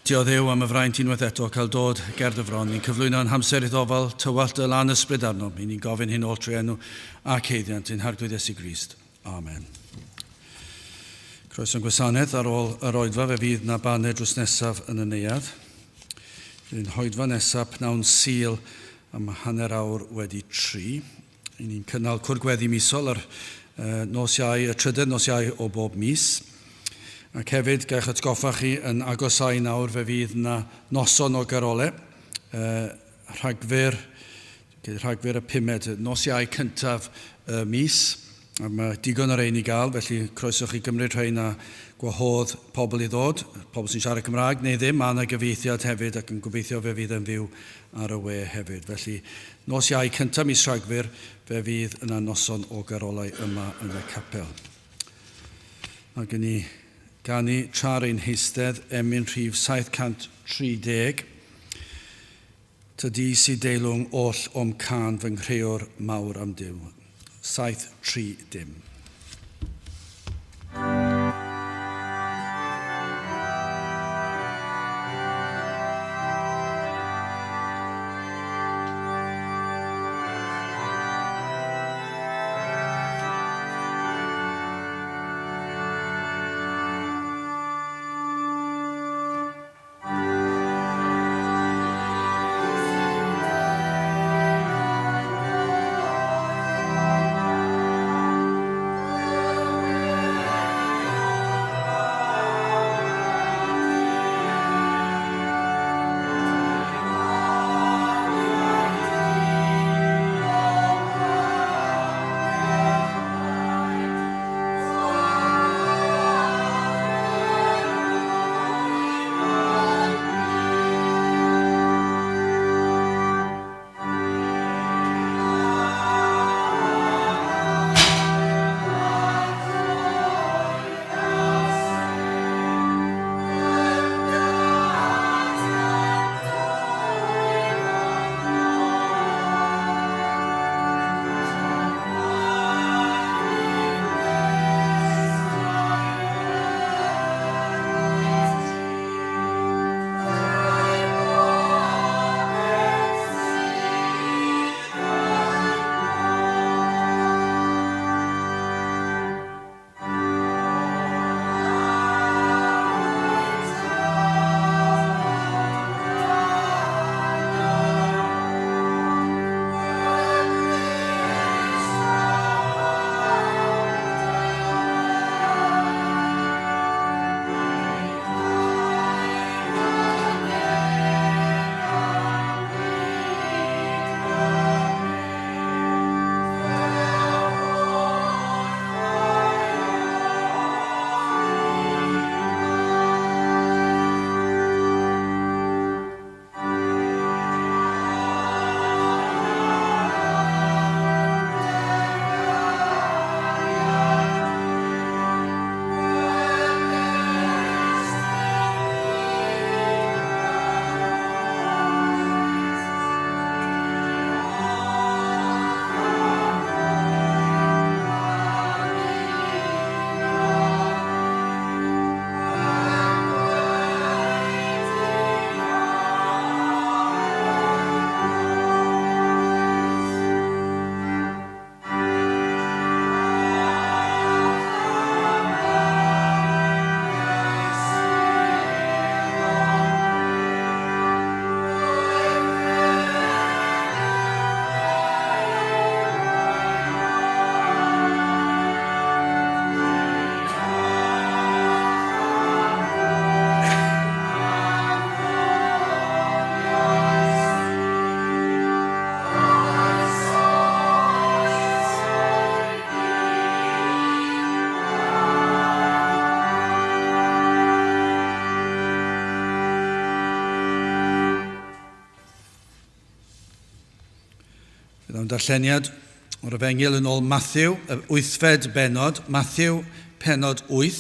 Diolch Dduw am y fraint unwaith eto cael dod ger dy fron. Ni'n cyflwyno yn hamser i'th ofal, tywallt dy lan ysbryd arnom. I ni'n gofyn hyn oll trwy enw ac haeddiant ein Harglwydd Iesu Grist. Amen. Croeso'n gwasanaeth ar ôl yr oedfa fe fydd na baned drws nesaf yn y neuadd. Fydd ein hoedfa nesaf pnawn Sul am 3:30. I ni'n cynnal cwrdd gweddi misol ar nos Iau, y trydydd nos Iau o bob mis. Ac hefyd, gael atgoffa chi yn agosau nawr, fe fydd yna noson o garole, Rhagfyr, Rhagfyr y pumed, nos Iau cyntaf y mis. A mae digon o rein i gael, felly croeso chi gymryd rhain a gwahodd pobl i ddod, pobl sy'n siarad Cymraeg neu ddim, mae yna gyfieithiad hefyd ac yn gobeithio fe fydd yn fyw ar y we hefyd. Felly, nos Iau cyntaf mis Rhagfyr, fe fydd yna noson o garolau yma yn y capel. Mae gen i ganu tra'r ein heistedd, emyn rhif 730. Tydi sy deilwng oll o'm cân fy nghrëwr mawr am Duw. 730. Bydd o'n darlleniad o'r Efengyl yn ôl Matthew, y wythfed bennod, Matthew pennod 8.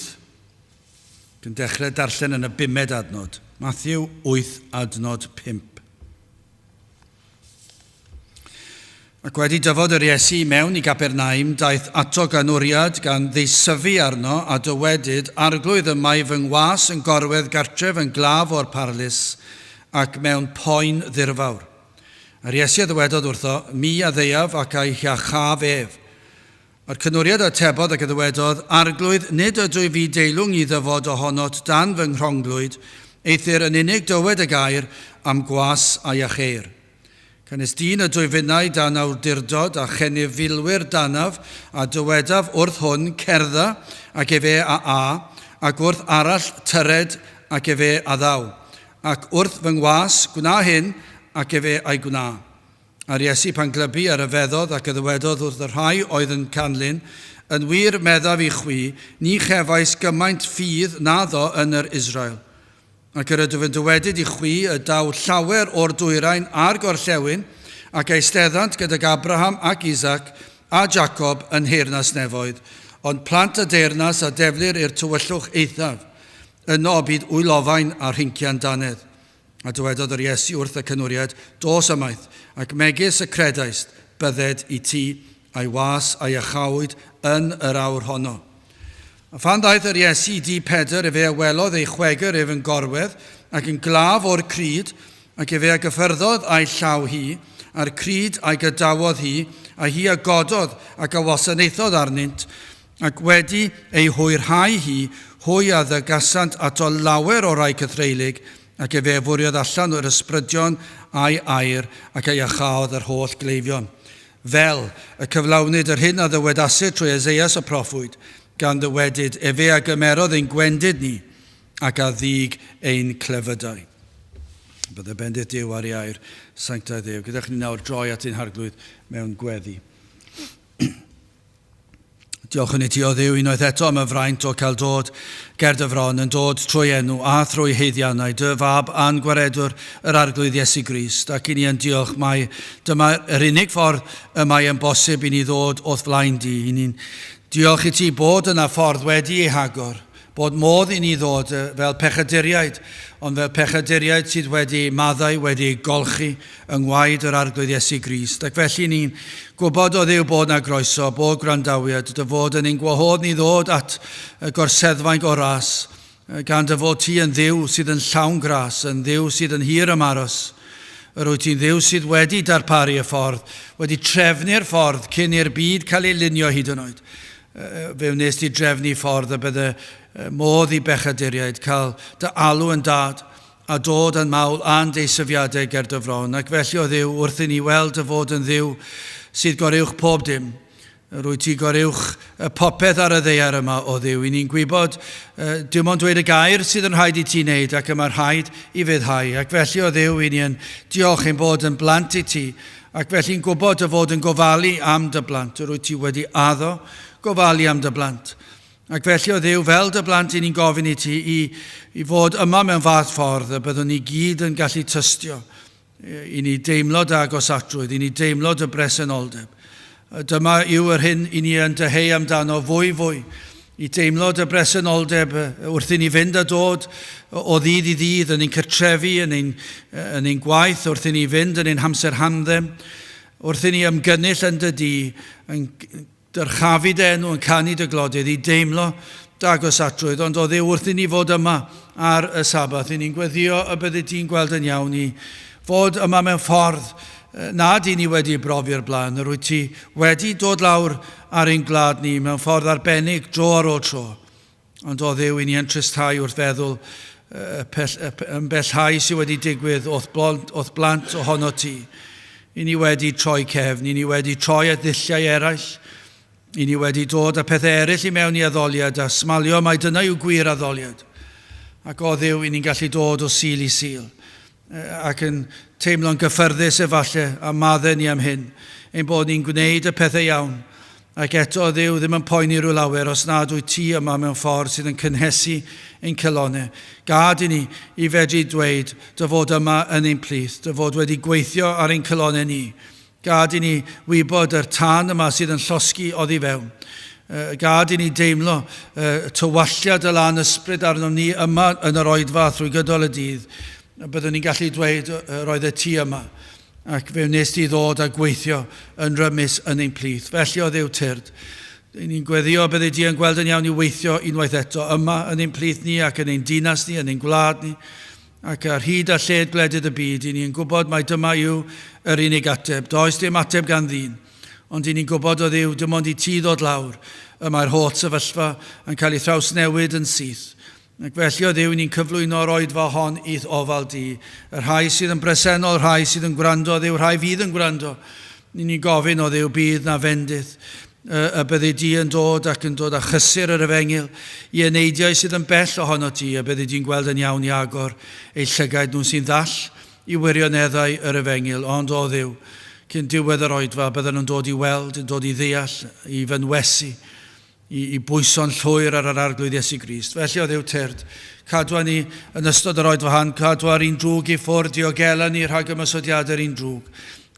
Dwi'n dechrau darllen yn y bumed adnod. Matthew 8 adnod 5. Ac wedi dyfod yr Iesu i mewn i Gapernaum, daeth ato ganwriad gan ddeisyfu arno a dywedyd, Arglwydd, y mae fy ngwas yn gorwedd gartref yn glaf o'r parlys ac mewn poen ddirfawr. A'r Iesu a ddywedodd wrtho, Mi a ddeuaf ac a'i hiachaf ef. A'r cynwriad a atebodd ac a ddywedodd, Arglwydd, nid ydw i fi deilwng i ddyfod ohonot dan fy nghronglwyd, eithr yn unig dywed y gair am gwas a iacheir. Canys dyn ydw i finnau dan awdurdod, a chennyf filwyr danaf, a dywedaf wrth hwn, Cerdda, ac efe a a, ac wrth arall, Tyred, ac efe a ddaw. Ac wrth fy ngwas, Gwna hyn, ac efe a'i gwna. A'r Iesu pan glybu a ryfeddodd ac a ddywedodd wrth y rhai oedd yn canlyn, Yn wir, meddaf i chwi, ni chefais gymaint ffydd naddo yn yr Israel. Ac yr ydw yn dywedyd i chwi y daw llawer o'r dwyrain a'r gorllewin, ac eisteddant gydag Abraham ac Isaac a Jacob yn nheyrnas nefoedd, ond plant y deyrnas a deflir i'r tywyllwch eithaf. Yno y bydd wylofain a rhincian dannedd. A dywedodd yr Iesu wrth y cynwriad, Dos ymaith, ac megis y credaist, bydded i ti, a'i was a iachawyd yn yr awr honno. A phan ddaeth yr Iesu i dŷ Pedr, efe a welodd ei chwegr ef yn gorwedd, ac yn glaf o'r cryd, ac efe a gyffyrddodd â'i llaw hi, a'r cryd a'i gadawodd hi, a hi a gododd ac a wasanaethodd arnynt, Ac wedi ei hwyrhau hi, hwy a ddygasant ato lawer o rai cythreulig, ac efe a fwriodd allan yr ysbrydion a'i air, ac a iachaodd yr holl gleifion. Fel y cyflawnid yr hyn a ddywedasid trwy Eseias y proffwyd, gan ddywedyd, Efe a gymerodd ein gwendid ni, ac a ddug ein clefydau. Bydde bendith Duw ar ei air sanctaidd ef. Gyda chni nawr droi at ein Harglwydd mewn gweddi. Diolchwn i ti, o Dduw, unwaith eto am y fraint o cael dod ger dy fron, yn dod trwy enw a thrwy haeddiannau dy fab a'n gwaredwr yr Arglwydd Iesu Grist, ac i ni yn diolch mai dyma yr unig ffordd y mae yn bosib i ni ddod o'th flaen di. I ni'n diolch i ti bod yna ffordd wedi ei hagor, Bod modd i ni ddod fel pechaduriaid, ond fel pechaduriaid sydd wedi eu maddau, wedi eu golchi yng ngwaed yr Arglwydd Iesu Grist. Ac felly ni'n gwybod o Dduw bod 'na groeso, bod gwrandawiad, dy fod yn ein gwahodd ni ddod at y gorseddfainc o ras, gan dy fod ti yn Dduw sydd yn llawn gras, yn Dduw sydd yn hir ymaros. Yr wyt ti'n Dduw sydd wedi darparu y ffordd, wedi trefnu'r ffordd cyn i'r byd cael ei lunio hyd yn oed. Fe wnes di drefnu ffordd y bydde modd i bechaduriaid cael dy alw yn dad a dod yn mawl a'n deisyfiadau ger dy fron. Ac felly, o Dduw, wrth i ni weld dy fod yn Dduw sydd goruwch pob dim, yr wyt ti goruwch y popeth ar y ddaear yma, o Dduw. I ni'n gwybod dim ond dweud y gair sydd yn rhaid i ti wneud ac y mae rhaid i fyddhau. Ac felly, o Dduw, i ni yn diolch ein bod yn blant i ti Ac felly'n gwybod dy fod yn gofalu am dy blant, yr wyt ti wedi addo gofalu am dy blant. Ac felly, o Dduw, fel dy blant, i ni'n gofyn i ti i, i fod yma mewn fath ffordd y byddwn ni gyd yn gallu tystio, i ni deimlo dy agosatrwydd, i ni deimlo dy bresenoldeb. Dyma yw yr hyn i ni yn dyheu amdano fwy fwy, i deimlo dy bresenoldeb wrth i ni fynd a dod o ddydd i ddydd yn ein cartrefi, yn ein, yn ein gwaith, wrth i ni fynd yn ein hamser hamdden, wrth i ni ymgynnull yn dy di, yn dyrchafu dy enw, yn canu dy glodydd, i deimlo dy agosatrwydd, ond o Dduw wrth i ni fod yma ar y Sabath, i ni'n gweddio y byddi di'n gweld yn iawn i fod yma mewn ffordd nad i ni wedi ei brofi o'r blaen, yr wyt ti wedi dod lawr ar ein gwlad ni mewn ffordd arbennig dro ar ôl tro. Ond o Dduw, i ni yn tristhau wrth feddwl y pell, y ymbellhau sydd wedi digwydd o'th blant, o'th blant ohono ti. I ni wedi troi cefn, i ni wedi troi at ddulliau eraill, i ni wedi dod â pethau eraill i mewn i addoliad a smalio mai dyna yw gwir addoliad. Ac o Dduw, i ni'n gallu dod o Sul i Sul ac yn teimlo'n gyffyrddus efallai a maddau ni am hyn, ein bod ni'n gwneud y pethau iawn, ac eto o Dduw ddim yn poeni rhyw lawer os nad wyt ti yma mewn ffordd sydd yn cynhesu ein calonnau. Gad i ni i fedru dweud dy fod yma yn ein plith, dy fod wedi gweithio ar ein calonnau ni. Gad i ni wybod yr tân yma sydd yn llosgi oddi fewn. Gad i ni deimlo tywalltiad y lân ysbryd arnom ni yma yn yr oedfa trwy gydol y dydd. Byddwn ni'n gallu dweud roedd y ti yma. Ac fe wnes di ddod a gweithio yn rymus yn ein plith. Felly o Dduw tyrd, ni'n gweddio byddi di yn gweld yn iawn i weithio unwaith eto yma yn ein plith ni ac yn ein dinas ni, yn ein gwlad ni, ac ar hyd a lled gwledydd y byd. I ni'n gwybod mai dyma yw yr unig ateb. Does dim ateb gan ddyn, ond i ni'n gwybod o Dduw, dim ond i ti ddod lawr y mae'r holl sefyllfa yn cael ei thrawsnewid yn syth. Ac felly o Dduw, ni'n cyflwyno'r oedfa hon i'th ofal di. Y rhai sydd yn bresennol, rhai sydd yn gwrando, o Dduw, rhai fydd yn gwrando. Ni'n gofyn o Dduw, bydd na fendith y byddi di yn dod ac yn dod â chysur yr efengyl i eneidiau sydd yn bell ohono ti, y byddi di'n gweld yn iawn i agor eu llygaid nhw sy'n ddall i wirioneddau yr efengyl. Ond o Dduw, cyn diwedd yr oedfa, bydden nhw'n dod i weld, yn dod i ddeall, i fynwesu, i bwyso'n llwyr ar yr Arglwydd Iesu Grist. Felly o Dduw tyrd, cadwa ni yn ystod yr oedfa hon, cadwa'r un drwg i ffwrdd, diogela ni rhag ymosodiadau'r un drwg.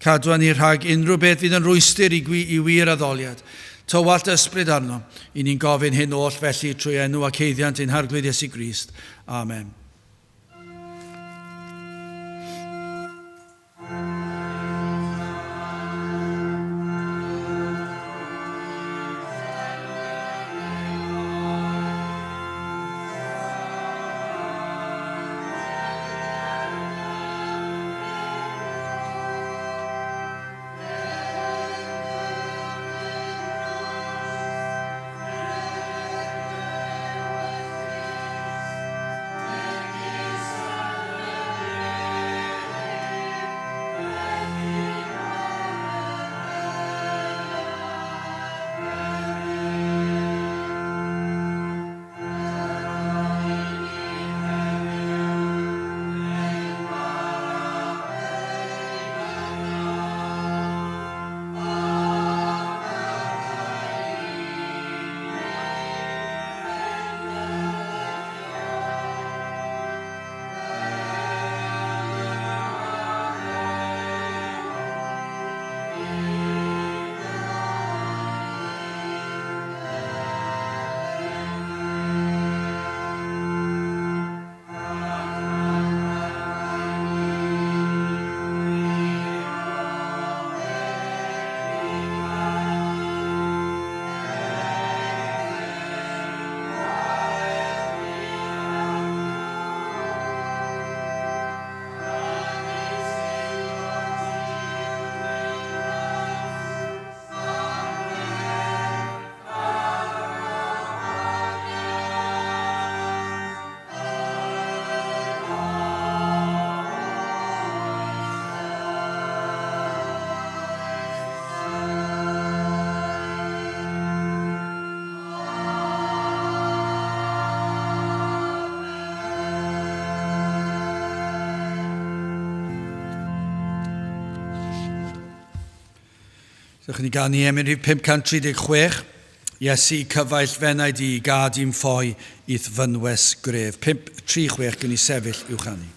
Cadwa ni rhag unrhyw beth fydd yn rwystr i, i wir addoliad. Tywallt ysbryd arno. I ni'n gofyn hyn oll felly trwy enw ac haeddiant ein Harglwydd Iesu Grist. Amen. Dewch i ni ganu emyn rhif 536. Iesu, cyfaill f'enaid i, gad i'm ffoi i'th fynwes gref. 536, gwn i sefyll i'w chanu.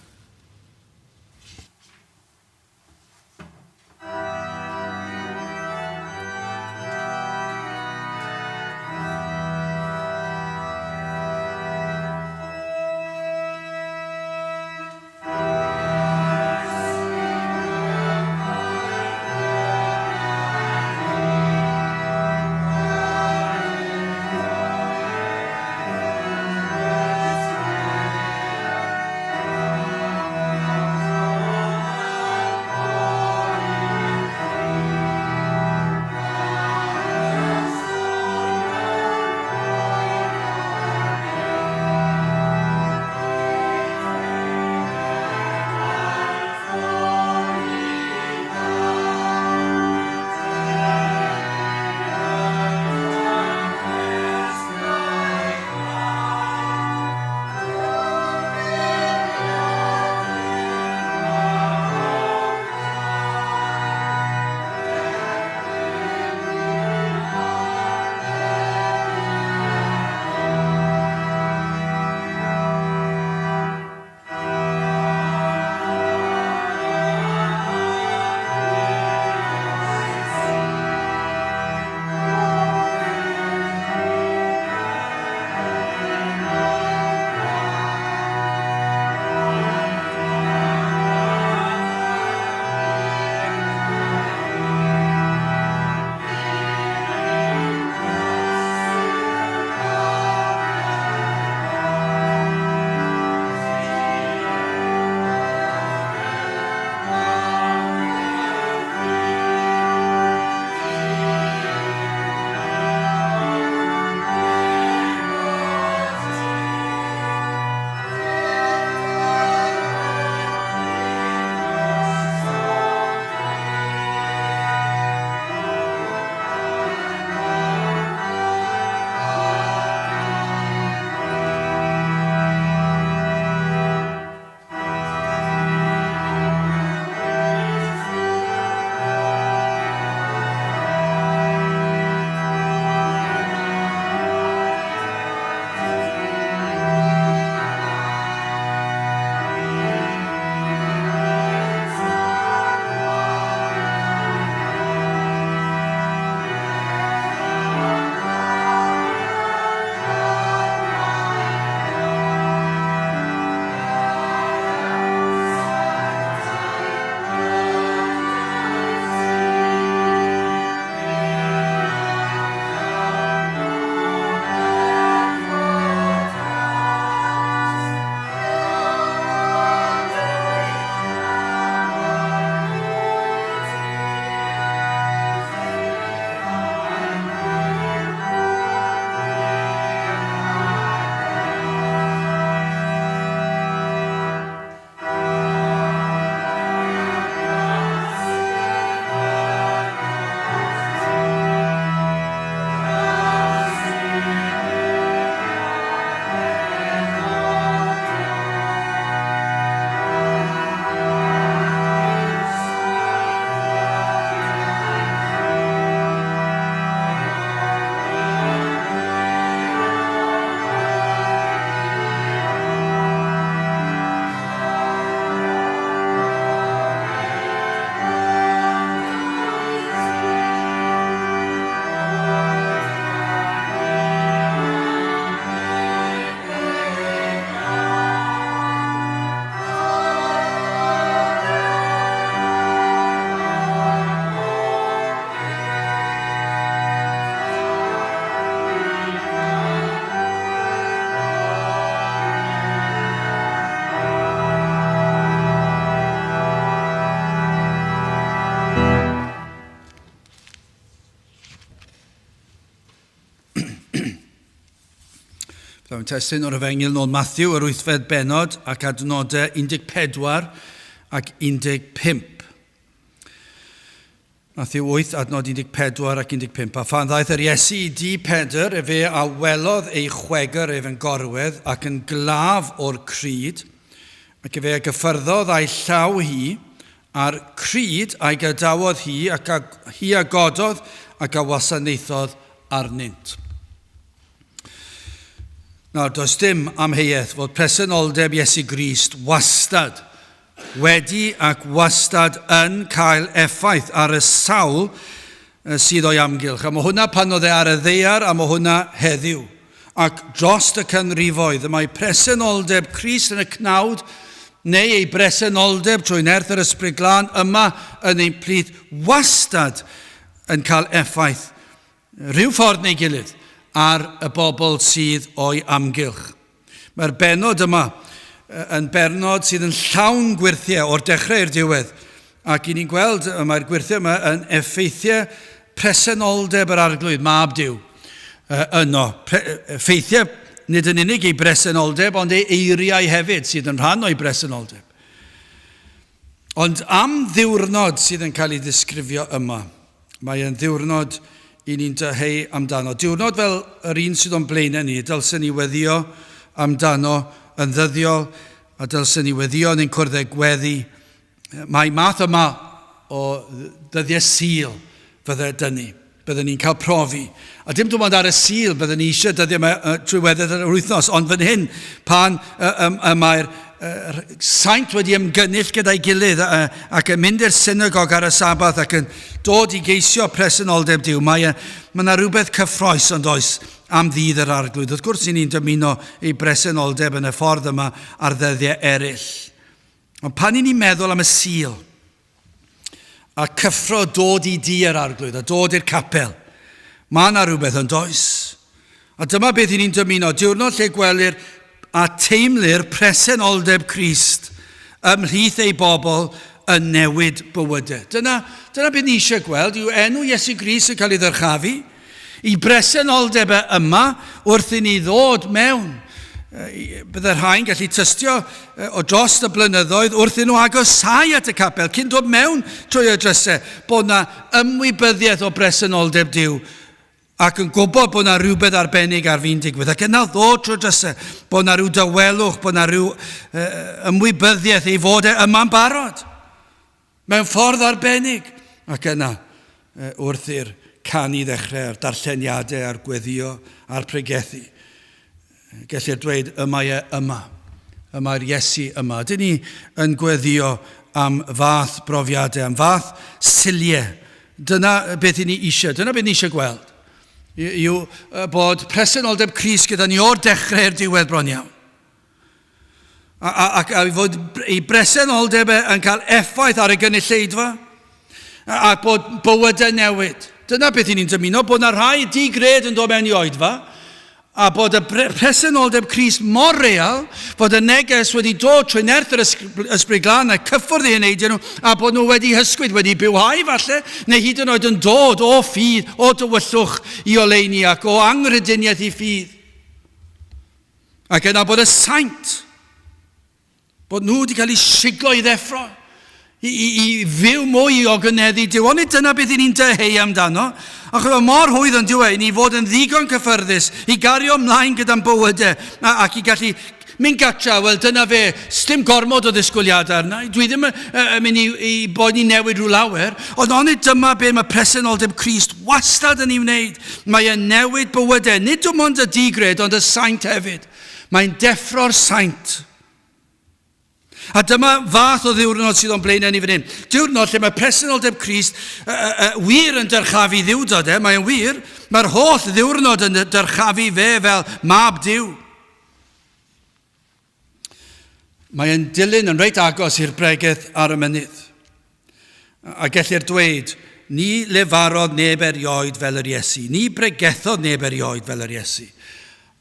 Mewn testun o'r Efengyl nôl Matthew, yr wythfed bennod ac adnodau 14 ac 15. Matthew 8, adnod 14 ac 15. A phan ddaeth yr Iesu i dŷ Pedr, efe a welodd ei chwegr ef yn gorwedd ac yn glaf o'r cryd, ac efe a gyffyrddodd â'i llaw hi, a'r cryd a'i gadawodd hi, ac a, hi a gododd ac a wasanaethodd arnynt. Nawr, does dim amheuaeth fod presenoldeb Iesu Grist wastad wedi ac wastad yn cael effaith ar y sawl sydd o'i amgylch. A mae hwnna pan oedd e ar y ddaear, a mae hwnna heddiw. Ac drost y canrifoedd, y mae presenoldeb Crist yn y cnawd, neu ei bresenoldeb trwy nerth yr Ysbryd Glân yma yn ein plith wastad yn cael effaith rhyw ffordd neu gilydd, ar y bobl sydd o'i amgylch. Mae'r bennod yma yn bennod sydd yn llawn gwyrthiau o'r dechrau i'r diwedd, ac i ni'n gweld mae'r gwyrthiau yma yn effeithiau presenoldeb yr Arglwydd, Mab Duw, yno. Effeithiau nid yn unig ei bresenoldeb, ond ei eiriau hefyd sydd yn rhan o'i bresenoldeb. Ond am ddiwrnod sydd yn cael ei ddisgrifio yma, Mae e'n ddiwrnod i ni'n dyheu amdano. Diwrnod fel yr un sydd o'n blaenau ni, dylsen ni weddio amdano yn ddyddiol, a dylsen ni weddio yn ein cwrddau gweddi. Mae math yma o ddyddiau Sul fydde dynnu. Bydden ni'n cael profi. A dim dim ond ar y Sul bydden ni eisiau dyddiau yma trwy weddill yr wythnos, ond fan hyn, pan y, y, y mae'r saint wedi ymgynnull gyda'i gilydd ac yn mynd i'r synagog ar y Sabath ac yn dod i geisio presenoldeb Duw. Mae, mae yna rhywbeth cyffroes ond oes am ddydd yr Arglwydd. Wrth gwrs, ni'n dymuno ei bresenoldeb yn y ffordd yma ar ddyddiau eraill. Ond pan i ni'n meddwl am y Sul, a cyffro dod i dŷ yr Arglwydd a dod i'r capel. Mae yna rhywbeth yn does. A dyma beth i ni'n dymuno, diwrnod lle gwelir a teimlir presenoldeb Crist ymhlith ei bobl yn newid bywydau. Dyna, dyna beth ni eisiau gweld, yw enw Iesu Grist yn cael ei ddyrchafu, I bresenoldeb e yma wrth i ni ddod mewn. Bydde rhai'n gallu tystio o dros y blynyddoedd wrth i nhw agosáu at y capel cyn dod mewn trwy y drysau bod yna ymwybyddiaeth o bresenoldeb Duw ac yn gwybod bod yna rhywbeth arbennig ar fin digwydd ac yna ddod trwy'r drysau bod yna rhyw dawelwch, bod yna rhyw ymwybyddiaeth ei fod e yma'n barod. Mewn ffordd arbennig! Ac yna, wrth i'r canu ddechrau, a'r darlleniadau, a'r gweddio, a'r pregethu, gellir dweud, y mae e yma. Y mae'r Iesu yma. Ydyn ni yn gweddio am fath brofiadau, am fath siliau. Dyna beth i ni eisiau, dyna beth ni eisiau gweld. Yw bod presenoldeb Crist gyda ni o'r dechrau i'r diwedd bron iawn. A, a, ac a fod ei bresenoldeb e yn cael effaith ar y gynulleidfa, a, a bod bywydau newid. Dyna beth i ni'n dymuno, bod yna rhai di-gred yn dod mewn i oedfa, a bod y presenoldeb Crist mor real, fod y neges wedi dod trwy nerth yr Ysbryd Glân a cyffwrdd eu heneidiau nhw, a bod nhw wedi hysgwyd, wedi bywhau falle, neu hyd yn oed yn dod o ffydd, o dywyllwch i oleuni ac o anghrediniaeth i ffydd. Ac yna bod y saint, bod nhw wedi cael eu siglo i ddeffro, i, i, i fyw mwy i ogoneddu Duw. Onid dyna beth i ni'n dyheu amdano? Achos mae mor hwydd yn diwy i ni fod yn ddigon cyffyrddus i gario ymlaen gyda'n bywydau ac i gallu mynd gatra, wel dyna fe, sdim gormod o ddisgwyliadau arna i, dwi ddim yn mynd i, i boeni newid rhyw lawer, ond onid dyma be mae presenoldeb Crist wastad yn ei wneud. Mae e'n newid bywydau, nid dim ond y digred, ond y saint hefyd. Mae'n deffro'r saint. A dyma fath o ddiwrnod sydd o'n blaenau ni fan hyn. Diwrnod lle mae presenoldeb Crist wir yn dyrchafu ddiwdod e, mae'n wir. Mae'r holl ddiwrnod yn dyrchafu fe fel mab Duw. Mae e'n dilyn yn reit agos i'r bregeth ar y mynydd. A gellir dweud, ni lefarodd neb erioed fel yr Iesu, ni bregethodd neb erioed fel yr Iesu,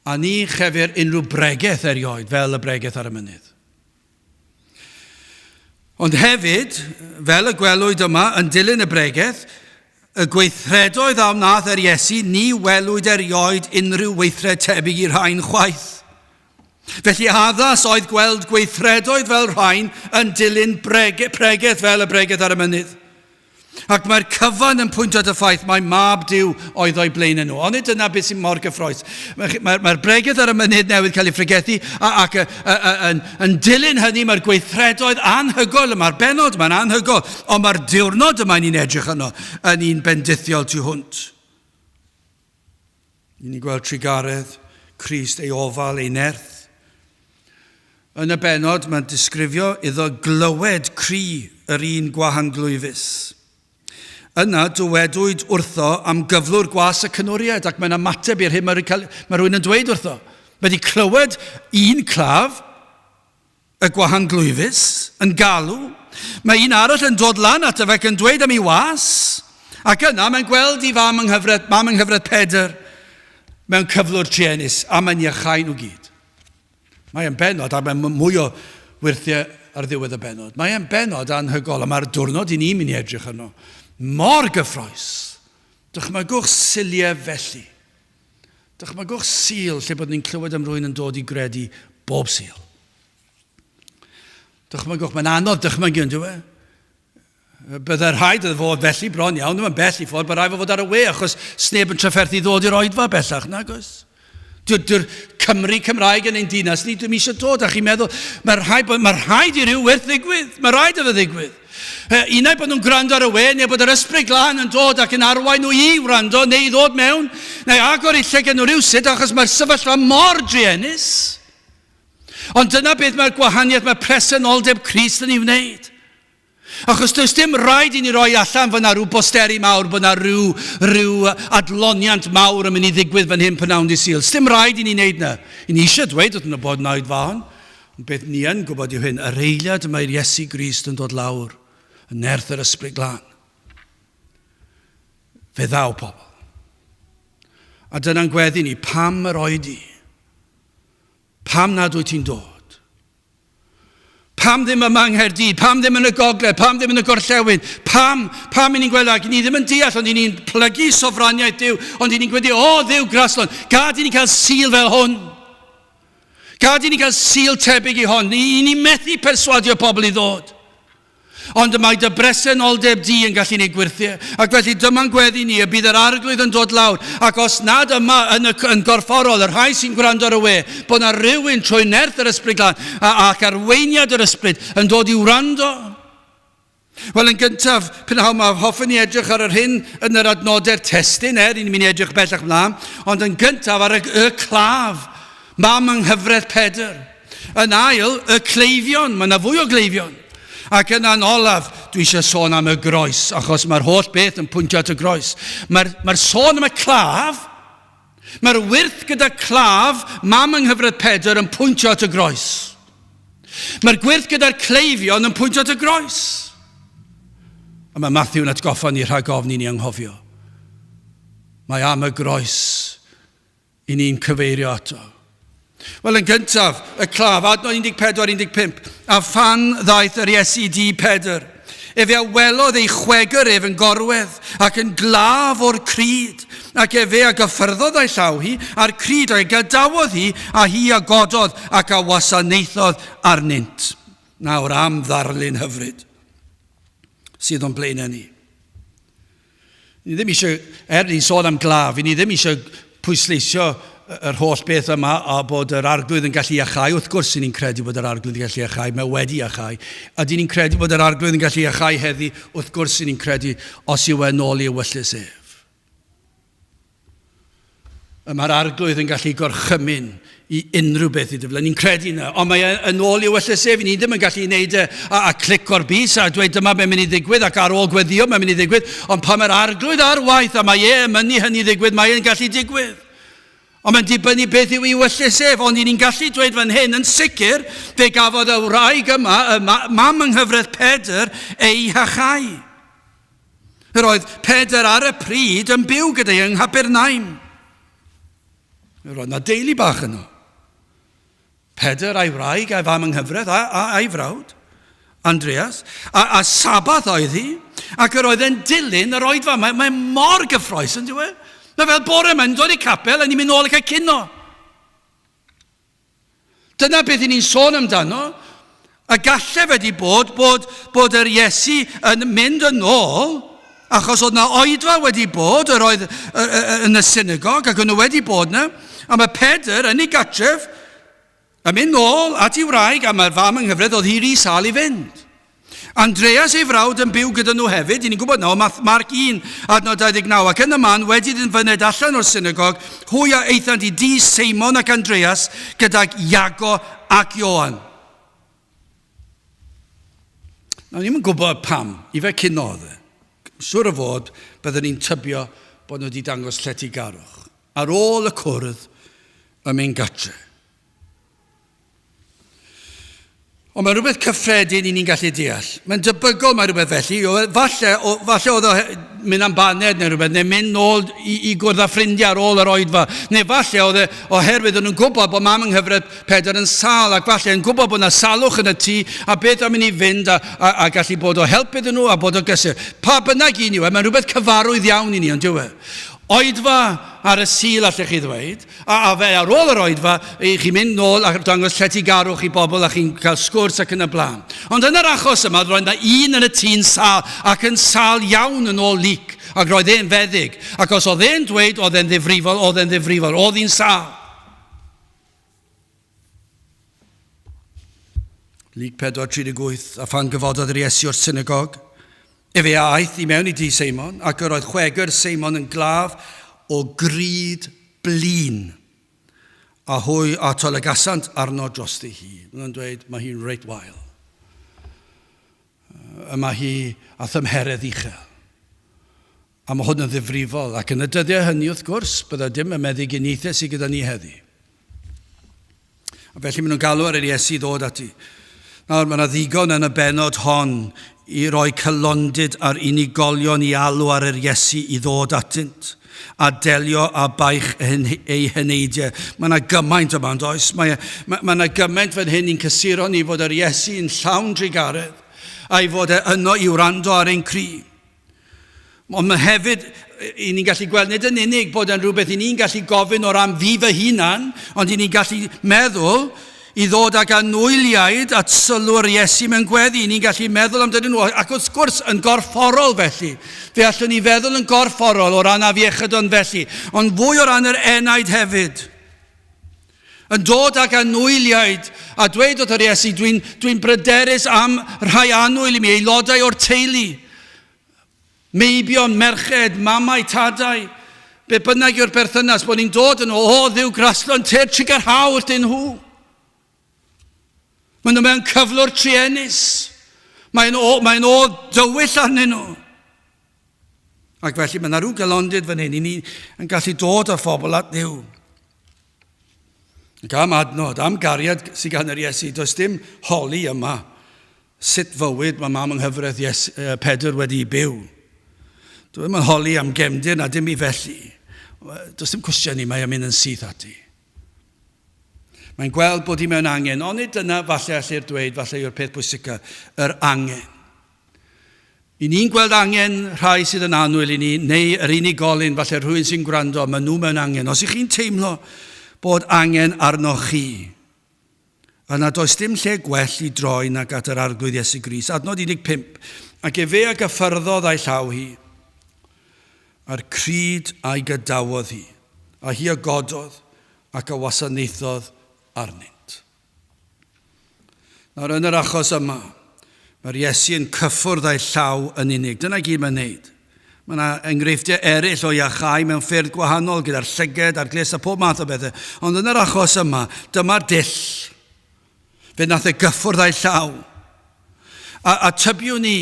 a ni chefir unrhyw bregeth erioed fel y bregeth ar y mynydd. Ond hefyd, fel y gwelwyd yma yn dilyn y bregeth, y gweithredoedd a wnaeth yr Iesu, ni welwyd erioed unrhyw weithred tebyg i rhain chwaith. Felly addas oedd gweld gweithredoedd fel rhain yn dilyn pregeth fel y bregeth ar y mynydd. Ac mae'r cyfan yn pwyntio at y ffaith mai mab Duw oedd o'i blaenau nhw. Onid dyna beth sy'n mor gyffroes? Mae'r mae, mae bregeth ar y mynydd newydd cael ei phregethu ac yn, yn dilyn hynny mae'r gweithredoedd anhygoel yma'r bennod yma'n anhygoel, ond mae'r diwrnod yma ni'n edrych yno yn un bendithiol tu hwnt. I ni'n gweld trugaredd Crist, ei ofal, ei nerth. Yn y bennod, mae'n disgrifio iddo glywed cri yr un gwahanglwyfus. Yna, dywedwyd wrtho am gyflwr gwas y cynwriad, ac mae'n ymateb i'r hyn mae, mae rhywun yn dweud wrtho. Mae wedi clywed un claf, y gwahanglwyfus, yn galw. Mae un arall yn dod lan ato fe ac yn dweud am ei was. Ac yna mae'n gweld i fam yng nghyfraith, mam yng nghyfraith Pedr mewn cyflwr truenus, a mae'n iachau nhw gyd. Mae e'n bennod, a mae'n mwy o wyrthiau ar ddiwedd y bennod. Mae e'n bennod anhygol, a mae'r diwrnod i ni'n mynd i edrych arno. Mor gyffroes. Dychmygwch Suliau felly. Dychmygwch Sul lle bod ni'n clywed am rwy'n yn dod i gredu bob Sul. Dychmygwch, mae'n anodd dychmygu, yn dyw e? Byddai rhaid iddo fod felly bron iawn, ddim yn bell i ffwrdd, byddai rhaid fod ar y we, achos sneb yn trafferthu ddod i'r oedfa bellach, nag oes? Dyw'r Cymru Cymraeg yn ein dinas ni, dwi'm eisiau dod, a chi'n meddwl, mae rhaid, mae rhaid i ryw werth ddigwydd, mae rhaid iddo ddigwydd. Unai bod nhw'n gwrando ar y we, neu bod yr ysbryd glân yn dod ac yn arwain nhw i wrando, neu i ddod mewn, neu agor eu llygad nhw rywsut, achos mae'r sefyllfa mor druenus. Ond dyna beth mae'r gwahaniaeth mae presenoldeb Crist yn ei wneud. Achos does dim rhaid i ni roi allan fyna rhyw bosteri mawr bod yna rhyw, rhyw adloniant mawr yn mynd i ddigwydd fan hyn prynawn di Sul. Dim rhaid i ni wneud na. I ni eisiau dweud wrthyn nhw bod yna oedfa hon. Ond beth ni yn gwybod yw hyn, yr eiliad y mae'r Iesu Grist yn dod lawr, yn nerth yr Ysbryd Glân, fe ddaw pobl. A dyna'n gweddi ni, pam yr oedi? Pam nad wyt ti'n dod? Pam ddim yma yng Nghaerdydd? Pam ddim yn y gogledd? Pam ddim yn y gorllewin? Pam? Pam i ni'n gweld ac ni ddim yn deall, ond i ni'n plygu sofraniaeth Duw, ond i ni'n gweddi, o Dduw graslon, gad i ni cael Sul fel hwn. Gad i ni cael Sul tebyg i hon. I ni methu perswadio pobl i ddod. Ond y mae dy bresenoldeb di yn gallu gwneud gwyrthiau. Ac felly dyma'n gweddi ni y bydd yr Arglwydd yn dod lawr. Ac os nad yma yn, y, yn gorfforol, y rhai sy'n gwrando ar y we, bod na rhywun trwy nerth yr Ysbryd Glân ac arweiniad yr Ysbryd yn dod i wrando. Wel, yn gyntaf, prynhawn yma, hoffwn ni edrych ar yr hyn yn yr adnodau'r testun, er i ni'n mynd i edrych bellach mlaen, ond yn gyntaf ar y, y claf, mam yng nghyfraith Pedr. Yn ail, y cleifion. Mae yna fwy o gleifion. Ac yna'n olaf, dwi eisiau sôn am y groes, achos mae'r holl beth yn pwyntio at y groes. Mae'r mae sôn am y claf, mae'r wyrth gyda claf, mam yng nghyfraith Pedr yn pwyntio at y groes. Mae'r gwyrth gyda'r cleifion yn pwyntio at y groes. A mae Matthew'n atgoffa ni rhag ofn i ni anghofio. Mae am y groes i ni'n cyfeirio ato? Wel, yn gyntaf, y claf, adnod 14, 15. A phan ddaeth yr Iesu di Pedr, efe a welodd ei chwegr ef yn gorwedd ac yn glaf o'r cryd, ac efe a gyffyrddodd â'i llaw hi, a'r cryd a'i gadawodd hi, a hi a gododd ac a wasanaethodd arnynt. Nawr am ddarlun hyfryd sydd o'n blaenau ni. Ni ddim eisiau, er ni'n sôn am glaf, ni ddim eisiau pwysleisio yr holl beth yma a bod yr arglwydd yn gallu iachau. Wrth gwrs, ni'n credu bod yr arglwydd yn gallu iachau, mae wedi iachau. A dyn ni'n credu bod yr arglwydd yn gallu iachau heddi, wrth gwrs, ni'n credu os yw e'n ôl i ewyllys ef. Y mae'r arglwydd yn gallu gorchymyn i unrhyw beth i ddiflannu. Ni'n credu yna, ond mae e yn ôl i ewyllys ef. Ni ddim yn gallu gwneud e a, a clic o'r bys a dweud dyma be'n mynd i ddigwydd ac ar ôl gweddio mae'n mynd i ddigwydd. Ond pan mae'r arglwydd ar waith a mae e yn mynnu hynny ddigwydd, mae e'n gallu digwydd. Ond mae'n dibynnu beth yw ei ewyllys ef. Ond ni'n gallu dweud fan hyn, yn sicr, fe gafodd y wraig yma, y mam yng nghyfraith Pedr, ei hachau. Yr oedd Pedr ar y pryd yn byw gyda ei yng Nghapernaum. Yr oedd na deulu bach yno. Pedr a'i wraig a'i fam yng nghyfraith a, a, a'i frawd, Andreas. A, a Sabath oedd hi, ac yr oedd e'n dilyn yr oedfa. Mae, mae mor gyffroes yn diwe. Mae fel bore, mae'n dod i capel a ni'n mynd nôl i cael cino. Dyna beth i ni'n sôn amdano. A galle wedi bod bod, bod yr Iesu yn mynd yn ôl, achos oedd na oedfa wedi bod, yr oedd yn y synagog, ac o'n nhw wedi bod yna, a mae Pedr yn ei gatref, yn mynd nôl at ei wraig, a mae'r fam yng nghyfraith, oedd hi rhy sâl i fynd. Andreas ei frawd yn byw gyda nhw hefyd, i ni'n gwybod nawr, Marc 1, adnod 29, ac yn y man, wedi iddyn fyned allan o'r synagog, hwy a aethant i dŷ Seimon ac Andreas, gydag Iago ac Ioan. Nawr, ni'n gwybod pam, i fe cyn oedd e. Siwr o fod, byddwn ni'n tybio bod nhw wedi dangos lletygarwch. Ar ôl y cwrdd, yn mynd gatre. Ond mae rhywbeth cyffredin i ni'n gallu deall. Mae'n debygol mae rhywbeth felly. Falle, o, falle oedd o mynd am baned neu rhywbeth, neu mynd nôl i, i gwrdd â ffrindiau ar ôl yr oedfa. Neu falle oedd e oherwydd o'n nhw'n gwybod bod mam yng nghyfraith Pedr yn sâl, ac falle yn gwybod bod yna salwch yn y tŷ, a beth am i ni fynd a, a, a gallu bod o help iddyn nhw a bod o gysur. Pa bynnag un yw e, mae'n rhywbeth cyfarwydd iawn i ni, ond dyw e. Oedfa ar y Sul, allech chi ddweud, a, a fe ar ôl yr oedfa, i chi mynd nôl a dangos lletygarwch i bobl a chi'n cael sgwrs ac yn y blaen. Ond yn yr achos yma, roedd yna un yn y tŷ'n sâl, ac yn sâl iawn yn ôl Luc, ac roedd e'n feddyg. Ac os oedd e'n dweud oedd e'n ddifrifol, oedd e'n ddifrifol, oedd hi'n sâl. Luc 4:38, a phan gyfododd yr Iesu o'r synagog, efe a aeth i mewn i dŷ Seimon, ac yr oedd chwegr Seimon yn glaf o gryd blin, a hwy a tolygasant arno drosti hi. Maen nhw'n dweud, mae hi'n reit wael. Y mae hi a thymheredd uchel. A mae hwn yn ddifrifol, ac yn y dyddiau hynny, wrth gwrs, byddai dim y meddyginiaethau sydd gyda ni heddi. A felly maen nhw'n galw ar yr Iesu i ddod ati. Nawr, mae yna ddigon yn y bennod hon i roi cylondid ar unigolion i alw ar yr Iesu i ddod atynt a delio â baich eu heneidiau. Mae yna gymaint yma, yn does? Mae, mae, mae yna gymaint fan hyn i'n cysuro ni fod yr Iesu yn llawn drugaredd a'i fod e yno i wrando ar ein cri. Ond mae hefyd, i ni'n gallu gweld nid yn unig bod yn rhywbeth i ni'n gallu gofyn o ran fi fy hunan, ond i ni'n gallu meddwl i ddod ag anwyliaid at sylw'r Iesu mewn gweddi. I ni'n gallu meddwl amdanyn nhw, ac wrth gwrs yn gorfforol felly. Fe allwn ni feddwl yn gorfforol o ran afiechydon felly, ond fwy o ran yr enaid hefyd. Yn dod ag anwyliaid a dweud wrth yr Iesu, dwi'n dwi bryderus am rhai annwyl i mi, aelodau o'r teulu, meibion, merched, mamau, tadau, be bynnag yw'r berthynas, bod ni'n dod yn o, o Dduw graslon, tyr trugarhau wrthyn nhw. Maen nhw mewn cyflwr truenus. Mae'n o, mae o dywyll arnyn nhw. Ac felly mae yna rhyw galondid fan hyn i ni yn gallu dod â phobl at Dduw. Ac am adnod, am gariad sydd gan yr Iesu, does dim holi yma sut fywyd mae mam yng nghyfraith Iesu, Pedr wedi byw. Dwi ddim yn holi am gefndir na dim i felly. Does dim cwestiwn i, mae o'n mynd yn syth ati. Mae'n gweld bod hi mewn angen, onid dyna falle allir dweud, falle yw'r peth pwysica, yr angen. I ni'n gweld angen rhai sydd yn annwyl i ni, neu yr unigolyn, falle rhywun sy'n gwrando, maen nhw mewn angen. Os ych chi'n teimlo bod angen arnoch chi, yna does dim lle gwell i droi nag at yr Arglwydd Iesu Grist. Adnod 15. Ac efe a gyffyrddodd a'i llaw hi, a'r cryd a'i gadawodd hi, a hi a gododd ac a wasanaethodd arnynt. Nawr, yn yr achos yma, mae'r Iesu yn cyffwrdd â'i llaw yn unig. Dyna gyd mae'n neud. Mae yna enghreifftiau eraill o iachau mewn ffyrdd gwahanol, gyda'r llyged a'r glust a pob math o bethau. Ond yn yr achos yma, dyma'r dull. Fe nath e gyffwrdd â'i llaw. A, a tybiwn ni,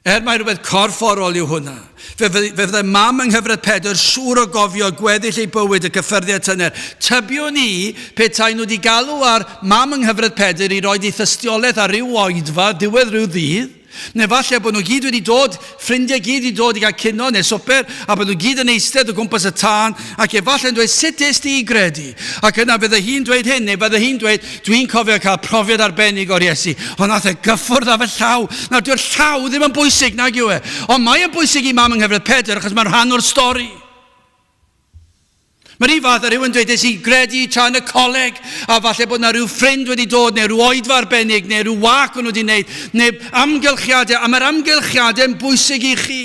Er mai rhywbeth corfforol yw hwnna, fe, fe fyddai mam yng nghyfraith Pedr siŵr o gofio gweddill ei bywyd y cyffyrddiad tyner. Tybiwn i petai nhw wedi galw ar mam yng nghyfraith Pedr i roed ei thystiolaeth ar ryw oedfa diwedd rhyw ddydd, neu falle bod nhw gyd wedi dod, ffrindiau gyd wedi dod i gael cino neu swper, a bod nhw gyd yn eistedd o gwmpas y tân, ac efallai'n dweud, sut des di i gredu? Ac yna fydde hi'n dweud hyn, neu fydde hi'n dweud, Dwi'n cofio cael profiad arbennig o'r Iesu, ond nath e gyffwrdd â fy llaw. Nawr, dyw'r llaw ddim yn bwysig, nag yw e? Ond mae yn bwysig i mam yng nghyfraith Pedr, achos mae'n rhan o'r stori. Mae'r un fath â rhywun dweud, es i gredu tra yn y coleg, a falle bod yna rhyw ffrind wedi dod, neu rhyw oedfa arbennig, neu rhyw wac o'n nhw wedi wneud, neu amgylchiadau, a mae'r amgylchiadau yn bwysig i chi.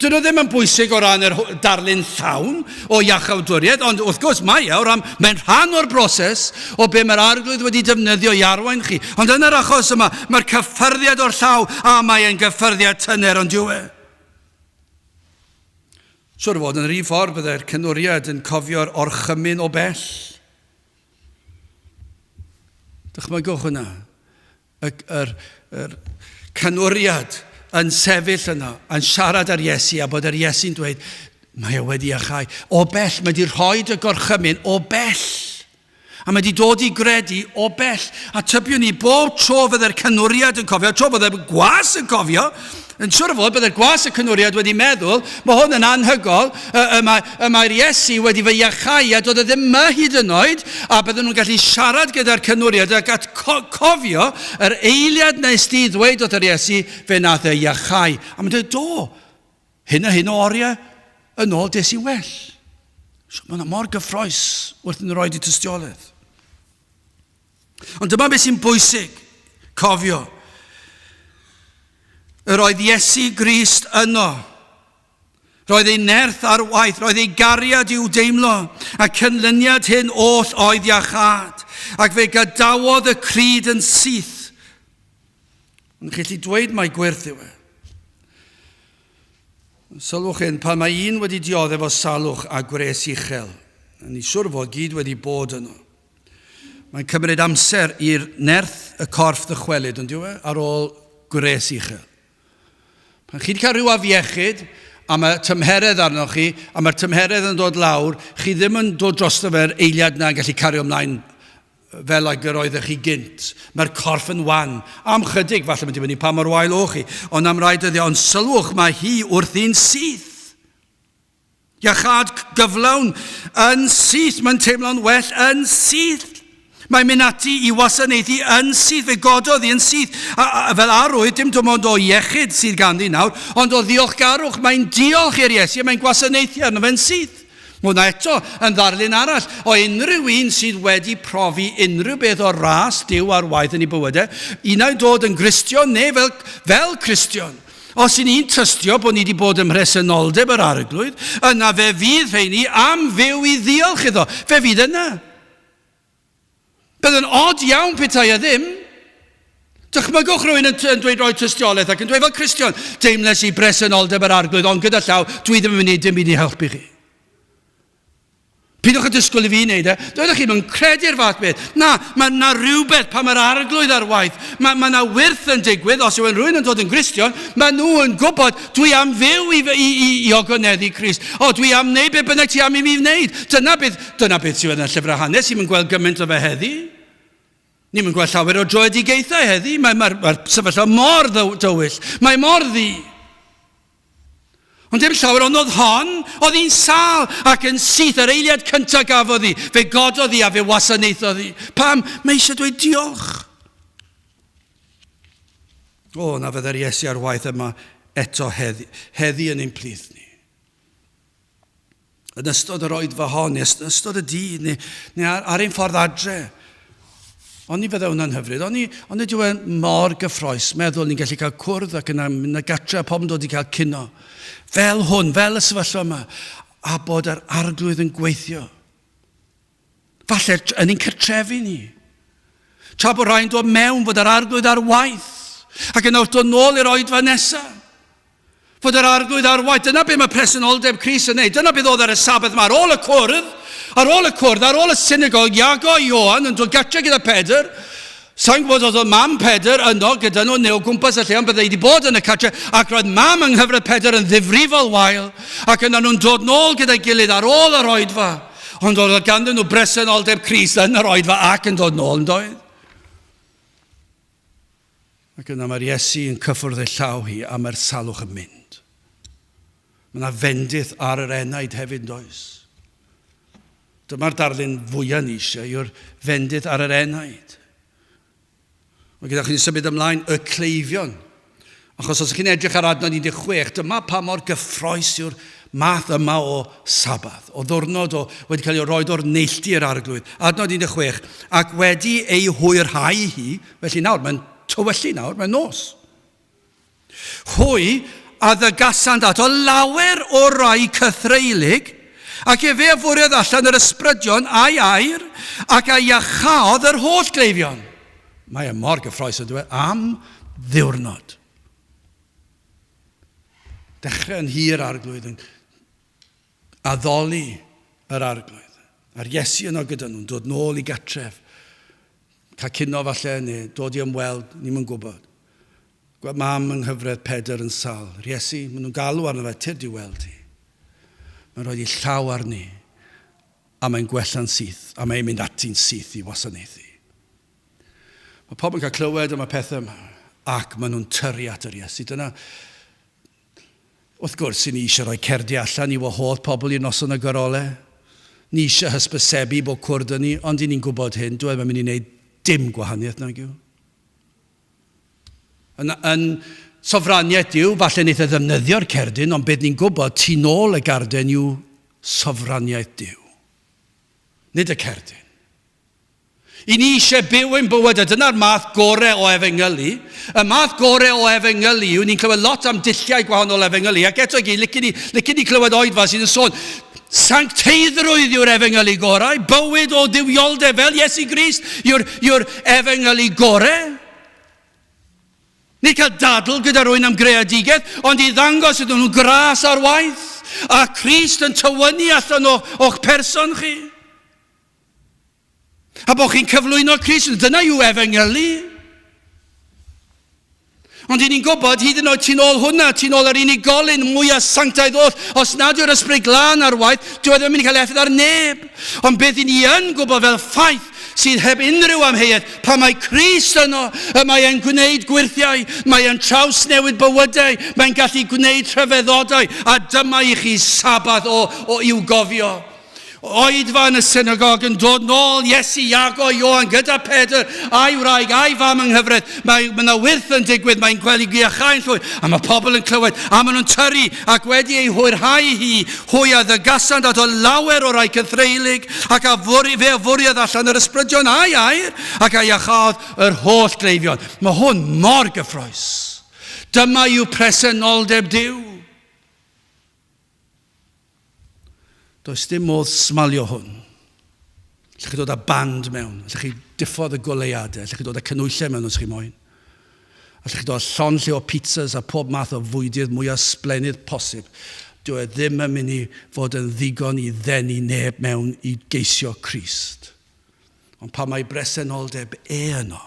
Dyn nhw ddim yn bwysig o ran yr darlun llawn o iachawdwriaeth, ond wrth gwrs mae e, o ran, mae'n rhan o'r broses o be mae'r arglwydd wedi defnyddio i arwain chi. Ond yn yr achos yma, mae'r cyffyrddiad o'r llaw, a mae e'n gyffyrddiad tyner, ond yw e? Siwr o fod yn yr un ffordd byddai'r cynwriad yn cofio'r orchymyn o bell. Dychmygwch hwnna. Y, yr, yr canwriad yn sefyll yno, yn siarad ar Iesu, a bod yr Iesu'n dweud, mae e wedi achau. O bell, mae wedi rhoi y gorchymyn o bell. A mae wedi dod i gredu o bell. A tybiwn ni bob tro fydde'r canwriad yn cofio, tro fydde'r gwas yn cofio, yn siwr o fod bydde'r gwas y canwriad wedi meddwl, mae hwn yn anhygol, y, y, mae, y mae'r Iesu wedi fy iachau a doedd e ddim yma hyd yn oed, a bydden nhw'n gallu siarad gyda'r canwriad ac at co cofio yr eiliad nes di ddweud wrth yr Iesu, fe nath e iachau. A mae'n dweud, do, Hyn a hyn o oriau yn ôl des i'n well. So, mae yna mor gyffroes wrth yn rhoi di tystiolaeth. Ond dyma beth sy'n bwysig, cofio. Yr oedd Iesu Grist yno. Roedd ei nerth ar waith, roedd ei gariad i'w deimlo, a cynlyniad hyn oll oedd iachâd, ac fe gadawodd y cryd yn syth. Ond chi'n gallu dweud mai gwyrth yw e. Sylwch hyn, pan mae un wedi dioddef o salwch a gwres uchel, a ni siwr fod gyd wedi bod yno, mae'n cymryd amser i'r nerth y corff ddychwelyd, ond yw e, ar ôl gwres uchel. Pan chi wedi cael rhyw afiechyd, a mae tymheredd arnoch chi, a mae'r tymheredd yn dod lawr, chi ddim yn dod drosto fe'r eiliad na yn gallu cario ymlaen fel ag yr oeddech chi gynt. Mae'r corff yn wan. Am chydig, falle mae'n dibynnu pa mor wael o'ch chi, ond am rai dyddiau. Ond sylwch, mae hi wrthi'n syth. Iachâd gyflawn yn syth. Mae'n teimlo'n well yn syth. Mae'n mynd ati i wasanaethu yn syth. Fe gododd hi yn syth. A, a, fel arwydd, dim dim ond o iechyd sydd ganddi nawr, ond o ddiolchgarwch. Mae'n diolch i'r Iesu a mae'n gwasanaethu arno fe'n syth. Mae hwnna eto yn ddarlun arall o unrhyw un sydd wedi profi unrhyw beth o ras Duw ar waith yn ei bywydau, unai dod yn Gristion neu fel, fel Cristion. Os y'n ni'n tystio bod ni wedi bod ym mhresenoldeb yr Arglwydd, yna fe fydd rheini am fyw i ddiolch iddo. Fe fydd yna. Bydd yn od iawn petai e ddim. Dychmygwch rhywun yn, yn dweud rhoi tystiolaeth ac yn dweud fel Cristion, deimles i bresenoldeb yr arglwydd, ond gyda llaw, dwi ddim yn mynd i dim byd i helpu chi. Pidwch â disgwyl i fi wneud e. Doeddech chi'm yn credu'r fath beth. Na, mae yna rhywbeth pan mae'r arglwydd ar waith. Mae, mae yna wyrth yn digwydd, os yw rhywun yn dod yn Gristion, mae nhw yn gwybod, dwi am fyw i, i, i, i ogoneddu Crist. O, dwi am wneud beth bynnag ti am i mi wneud. Dyna beth Dyna beth sydd yn y llyfrau hanes, ni'm yn gweld gymaint o fe heddi. Ni'm yn gweld llawer o droedigaethau heddi. Mae'r mae, mae sefyllfa mor dywyll, mae mor ddu. Ond dim llawer, ond oedd hon, oedd hi'n sal ac yn syth yr eiliad cyntaf gafodd hi, fe gododd hi a fe wasanaethodd hi. Pam? Mae eisiau dweud diolch. O, na fydde'r Iesu ar waith yma eto heddi, heddi yn ein plith ni. Yn ystod yr oedfa hon, neu yn ystod y dydd, neu, neu ar, ar ein ffordd adre. Ond ni fydde hwnna'n hyfryd. Ond, ni, ond nid yw e mor gyffroes meddwl ni'n gallu cael cwrdd ac yna mynd y gatre a pobl yn dod i cael cino. Fel hwn, fel y sefyllfa yma, a bod yr arglwydd yn gweithio. Falle yn ein cartrefi ni. Tra bod rhai'n dod mewn fod yr arglwydd ar waith ac yna wrth dod nôl i'r oedfa nesaf. Fod yr arglwydd ar waith. Dyna beth mae presenoldeb Crist yn neud. Dyna beth oedd ar y Sabbath yma. Ar ôl y cwrdd, ar ôl y cwrdd, ar ôl y synagog, Iago a Ioan yn dod gatre gyda Pedr. Sa'n gwybod os oedd mam Pedr yno gyda nhw neu o gwmpas y lle, ond byddai wedi bod yn y cartre, ac roedd mam yng nghyfraith Pedr yn ddifrifol wael, ac yna nhw'n dod nôl gyda'i gilydd ar ôl yr oedfa. Ond oedd ganddyn nhw bresenoldeb Crist yn yr oedfa ac yn dod nôl, yn doedd? Ac yna mae'r Iesu yn cyffwrdd ei llaw hi a mae'r salwch yn mynd. Mae yna fendith ar yr enaid hefyd, does? Dyma'r darlun fwyaf ni eisiau, yw'r fendith ar yr enaid. Mae gyda chi'n symud ymlaen y cleifion. Achos os chi'n edrych ar adnod 16, dyma pa mor gyffroes yw'r... math yma o Sabath, o ddwrnod o wedi cael ei roed o'r neilltu i'r arglwydd. Adnod 16, ac wedi ei hwyrhau hi, felly nawr, mae'n tywyllu nawr, mae'n nos. Hwy a ddygasant ato lawer o rai cythreulig, ac efe a fwriodd allan yr ysbrydion a'i air, ac a iachaodd yr holl gleifion. Mae e mor gyffroes yn dweud, am ddiwrnod. Dechrau yn hir arglwydd yn addoli yr arglwydd. A'r Iesu yno gyda nhw'n dod nôl i gatref. Cael cino falle, neu dod i ymweld, ni'm yn gwybod. Gweld mam yng nghyfraith Pedr yn sal. Rhiesi, maen nhw'n galw arno fe, tyrd i weld hi. Mae'n rhoi ei llaw arni, a mae'n gwella'n syth, a mae'n mynd ati'n syth i wasanaethu. Mae pobl yn cael clywed am y pethau yma, ac maen nhw'n tyrru at yr Iesu. Dyna, wrth gwrs, i ni eisiau rhoi cerdiau allan i wahodd pobl i'r noson y gorole. Ni eisiau hysbysebu bod cwrdd yn ni, ond i ni'n gwybod hyn, dwi e ddim yn mynd i wneud dim gwahaniaeth nag yw. Yn, yn sofraniaeth yw, falle wneith e ddefnyddio'r cerdyn, ond beth ni'n gwybod, tu nôl y garden yw sofraniaeth Duw. Nid y cerdyn. I ni eisiau byw ein bywyd, a dyna'r math gorau o efengylu. Y math gorau o efengylu yw, ni'n clywed lot am dulliau gwahanol efengylu, ac eto i gyd, licen ni, licen ni clywed oedfa sydd yn sôn, sancteiddrwydd yw'r efengylu gorau, bywyd o dduwioldeb fel Iesu Grist yw'r, yw'r efengylu gorau. Nid cael dadl gyda rhywun am greadigaeth, ond i ddangos iddyn nhw gras ar waith, a Crist yn tywynnu allan o'ch person chi. A bod chi'n cyflwyno Crist, dyna yw efengylu. Ond i ni'n gwybod, hyd yn oed ti'n ôl hwnna, ti'n ôl yr unigolyn mwyaf sanctaidd oll, os nad yw'r ysbryd glân ar waith, dyw e ddim yn mynd i cael effaith ar neb. Ond beth i ni yn gwybod fel ffaith sydd heb unrhyw amheuaeth, pan mae Crist yno, y mae e'n gwneud gwyrthiau, mae e'n trawsnewid bywydau, mae'n gallu gwneud rhyfeddodau, a dyma i chi Sabath o, o i'w gofio. Oedfa yn y synagog yn dod nôl, Iesu, Iago, Ioan gyda Pedr, a'i wraig, a'i fam yng nghyfraith. Mae yna wyrth yn digwydd, mae'n gweld i iachau'n llwyr, a mae pobl yn clywed, a maen nhw'n tyrru, ac wedi ei hwyrhau hi, hwy a ddygasant ato lawer o rai cythreulig, ac a fwri, fe a fwriodd allan yr ysbrydion a'i air, ac a iachaodd yr holl gleifion. Mae hwn mor gyffroes. Dyma yw presenoldeb Duw. Does dim modd smalio hwn. Allwch chi dod â band mewn, allwch chi diffodd y goleuadau, allwch chi dod â canhwyllau mewn os chi moyn. Allwch chi dod â llond lle o pizzas a pob math o fwydydd mwyaf sblennydd posib. Dyw e ddim yn mynd i fod yn ddigon i ddenu neb mewn i geisio Crist. Ond pan mae bresenoldeb e yno,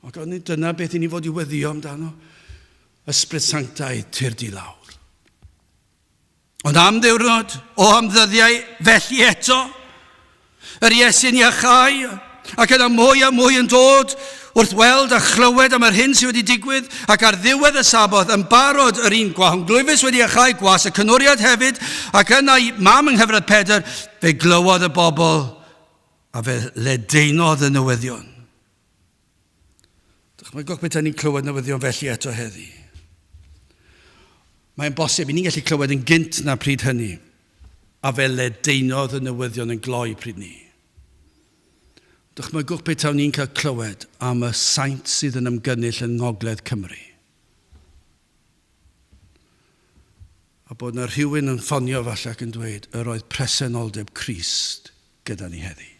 Ac onid dyna beth i ni fod i weddio amdano? Ysbryd Sanctaidd, tyrd i lawr. Ond am ddiwrnod, o am ddyddiau felly eto, yr Iesu'n iachau, ac yna mwy a mwy yn dod wrth weld a chlywed am yr hyn sydd wedi digwydd, ac ar ddiwedd y Saboth, yn barod yr un gwahanglwyfus wedi iachau, gwas y cynwriad hefyd, ac yna mam yng nghyfraith Pedr, fe glywodd y bobl a fe ledaenodd y newyddion. Dychmygwch beth ni'n clywed newyddion felly eto heddi. Mae'n bosib, i ni'n gallu clywed yn gynt na pryd hynny, a fe ledaenodd y newyddion yn gloi pryd ni. Dychmygwch beth tawn ni'n cael clywed am y saint sydd yn ymgynnull yn Ngogledd Cymru. A bod yna rhywun yn ffonio falle ac yn dweud, yr oedd presenoldeb Crist gyda ni heddi.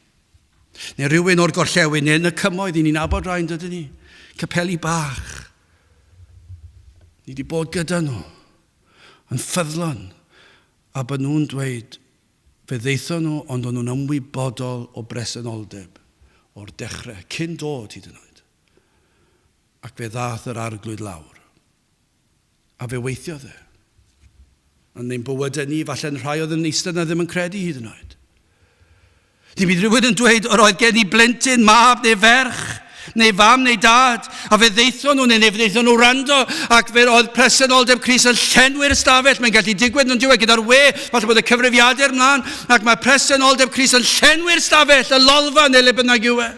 Neu rhywun o'r gorllewin, neu yn y cymoedd, i ni'n nabod rhai yn dydyn ni. Capeli bach. Ni wedi bod gyda nhw, yn ffyddlon, a bod nhw'n dweud, fe ddeithon nhw, ond o'n nhw'n ymwybodol o bresenoldeb o'r dechrau, cyn dod hyd yn oed. Ac fe ddaeth yr arglwydd lawr. A fe weithiodd e. Yn ein bywydau ni, falle'n rhai oedd yn eistedd na ddim yn credu hyd yn oed. Ni bydd rhywun yn dweud, yr oedd gen i blentyn, mab neu ferch, neu fam neu dad, a fe ddeithon nhw, neu fe ddeithon nhw rando, ac fe oedd presenoldeb Crist yn llenwi'r ystafell. Mae'n gallu digwydd yn diwedd gyda'r we, falle bod y cyfrifiadur mlaen, ac mae presenoldeb Crist yn llenwi'r stafell, y lolfa neu le bynnag yw e.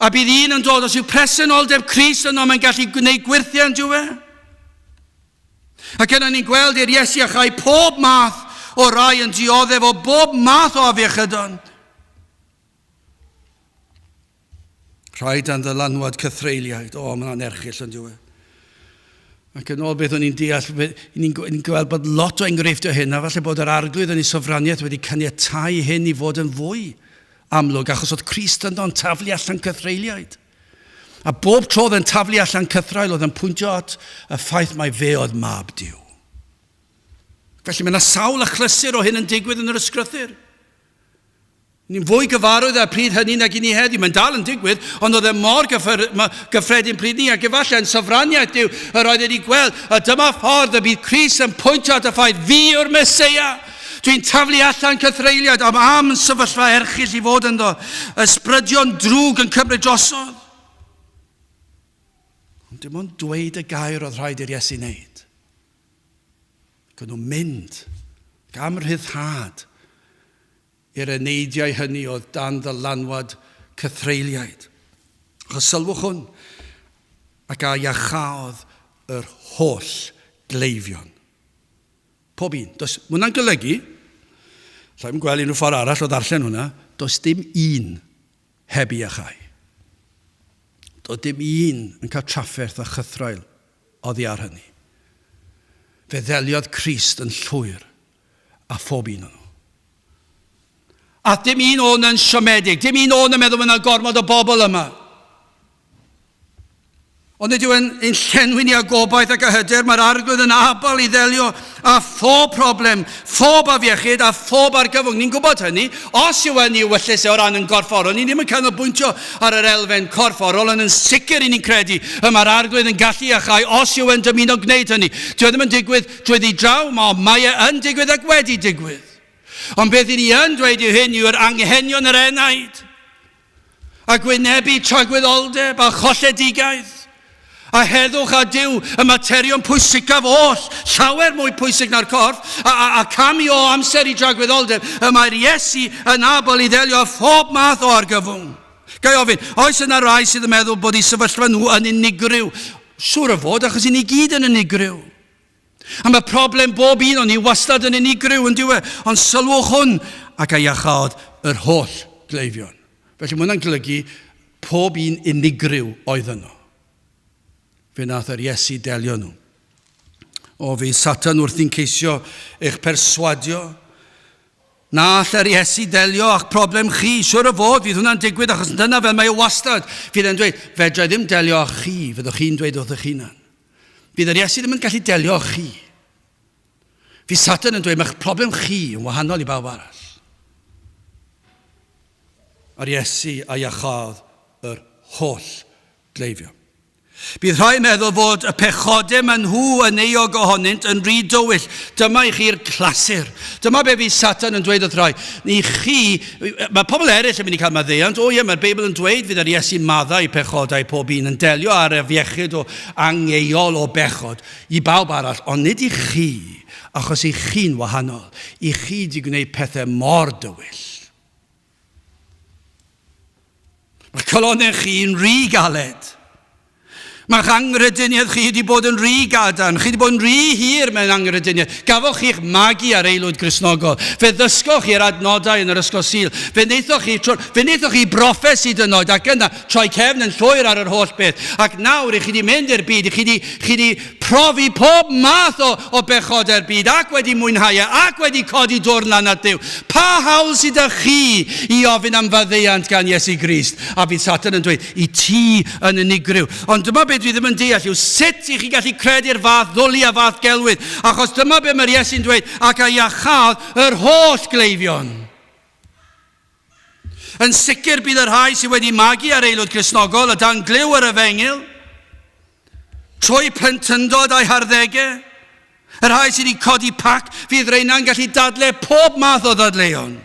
A bydd un yn dod, os yw presenoldeb Crist yno, mae'n gallu gwneud gwyrthiau yn dyw e? Ac yna ni'n gweld i'r Iesu achau pob math o rai yn dioddef o bob math o afiechydon. Rhai dan ddylanwad cythreuliaid. O, mae hwnna'n erchyll yn diwy. Ac yn ôl beth o'n i'n deall, ni'n ni gweld bod lot o enghreifftiau hyn, a falle bod yr arglwydd yn ei sofraniaeth wedi caniatau hyn i fod yn fwy amlwg, achos oedd Crist yno'n taflu allan cythreuliaid. A bob tro oedd yn taflu allan cythraul, oedd yn pwyntio at y ffaith mai fe oedd mab Duw. Felly mae yna sawl achlysur o hyn yn digwydd yn yr ysgrythur. Ni'n fwy gyfarwydd â pryd hynny nag i ni heddiw. Mae'n dal yn digwydd, ond oedd e mor gyffredin pryd ni, ac efallai yn sofraniaeth Duw yr oedd wedi gweld, a dyma ffordd y bydd Crist yn pwyntio at y ffaith, fi yw'r Meseia. Dwi'n taflu allan cythreuliad am am sefyllfa erchyll i fod ynddo. Ysbrydion drwg yn cymryd drosodd. Ond dim ond dweud y gair oedd rhaid i'r Iesu wneud. Ac nhw'n mynd ac am rhyddhad i'r eneidiau hynny oedd dan ddylanwad cythreuliaid. Achos sylwch hwn, ac a iachaodd yr holl gleifion. Pob un. Does, mae hwnna'n golygu, llai'm gweld unrhyw ffordd arall o ddarllen hwnna, does dim un heb i iachau. Doedd dim un yn cael trafferth a chythraul oddi ar hynny. Fe ddeliodd Crist yn llwyr a phob un o'n nhw. A dim un o'n yn siomedig, dim un o'n yn meddwl bod yna gormod o bobl yma. Ond nid yw e'n ein llenwi ni â gobaith ac â hyder, mae'r arglwydd yn abal i ddelio â phob problem, phob afiechyd a phob argyfwng. Ni'n gwybod hynny. Os yw e'n ewyllys e o ran yn gorfforol, ni ddim yn canolbwyntio ar yr elfen corfforol, ond yn sicr i ni'n credu y mae'r arglwydd yn gallu iachau os yw e'n dymuno gwneud hynny. Dyw e ddim yn digwydd drwyddi draw, ond mae e yn digwydd ac wedi digwydd. Ond beth i ni yn dweud yw hyn yw'r anghenion yr enaid. A gwynebu tragwyddoldeb a cholledigaeth, a heddwch a Duw, y materion pwysicaf oll, llawer mwy pwysig na'r corff, a, a, a camu o amser i dragwyddoldeb, y mae'r Iesu yn abl i ddelio â phob math o argyfwng. Ga i ofyn, oes yna rai sydd yn meddwl bod eu sefyllfa nhw yn unigryw? Siŵr o fod, achos i ni gyd yn unigryw. A mae problem bob un o'n ni wastad yn unigryw yn dyw e, ond sylwch hwn, ac a iachaodd yr holl gleifion. Felly mae hwnna'n golygu pob un unigryw oedd yno. Fe nath yr Iesu delio nhw. O, fydd Satan wrthi'n ceisio eich perswadio na all yr Iesu delio â'ch problem chi. Siwr o fod, fydd hwnna'n digwydd achos dyna fel mae o wastad. Fydd e'n dweud, fedra i ddim delio â chi, fyddwch chi'n dweud wrth eich hunan. Fydd yr Iesu ddim yn gallu delio â chi. Fydd Satan yn dweud, mae'ch problem chi yn wahanol i bawb arall. A'r Iesu a iachaodd yr holl gleifion. Bydd rhai yn meddwl fod y pechodau maen nhw yn euog ohonynt yn rhy dywyll. Dyma i chi'r clasur. Dyma be fydd Satan yn dweud wrth rai. Ni chi, mae pobl eraill yn mynd i cael maddeuant. O ie, mae'r Beibl yn dweud fydd yr Iesu'n maddau pechodau pob un, yn delio â'r afiechyd o angeuol o bechod i bawb arall, ond nid i chi, achos i chi'n wahanol. I chi di gwneud pethau mor dywyll. Mae calonnau chi'n rhy galed. Mae'ch anghrediniaeth chi wedi bod yn rhy gadarn. Chi wedi bod yn rhy hir mewn anghrediniaeth. Gafoch chi'ch magu ar aelwyd Gristnogol. Fe ddysgoch chi'r adnodau yn yr ysgol Sul. Fe wnaethoch chi, fe wnaethoch chi broffes hyd yn oed ac yna troi cefn yn llwyr ar yr holl beth. Ac nawr i chi wedi mynd i'r byd, i chi wedi, chi wedi profi pob math o, o bechodau'r byd ac wedi mwynhau e ac wedi codi dwrn lan at Dduw. Pa hawl sydd â chi i ofyn am faddeuant gan Iesu Grist? A bydd Satan yn dweud, i ti yn unigryw. Ond dyma beth dwi ddim yn deall yw sut i chi gallu credu'r fath ddwli a fath gelwydd. Achos dyma be mae'r Iesu'n dweud, ac a iachaodd yr holl gleifion. Yn sicr bydd y rhai sydd wedi magu ar aelwyd Gristnogol a dan glyw yr efengyl, trwy plentyndod a'i harddegau, y rhai sydd wedi codi pac, fydd reina'n gallu dadle pob math o ddadleuon.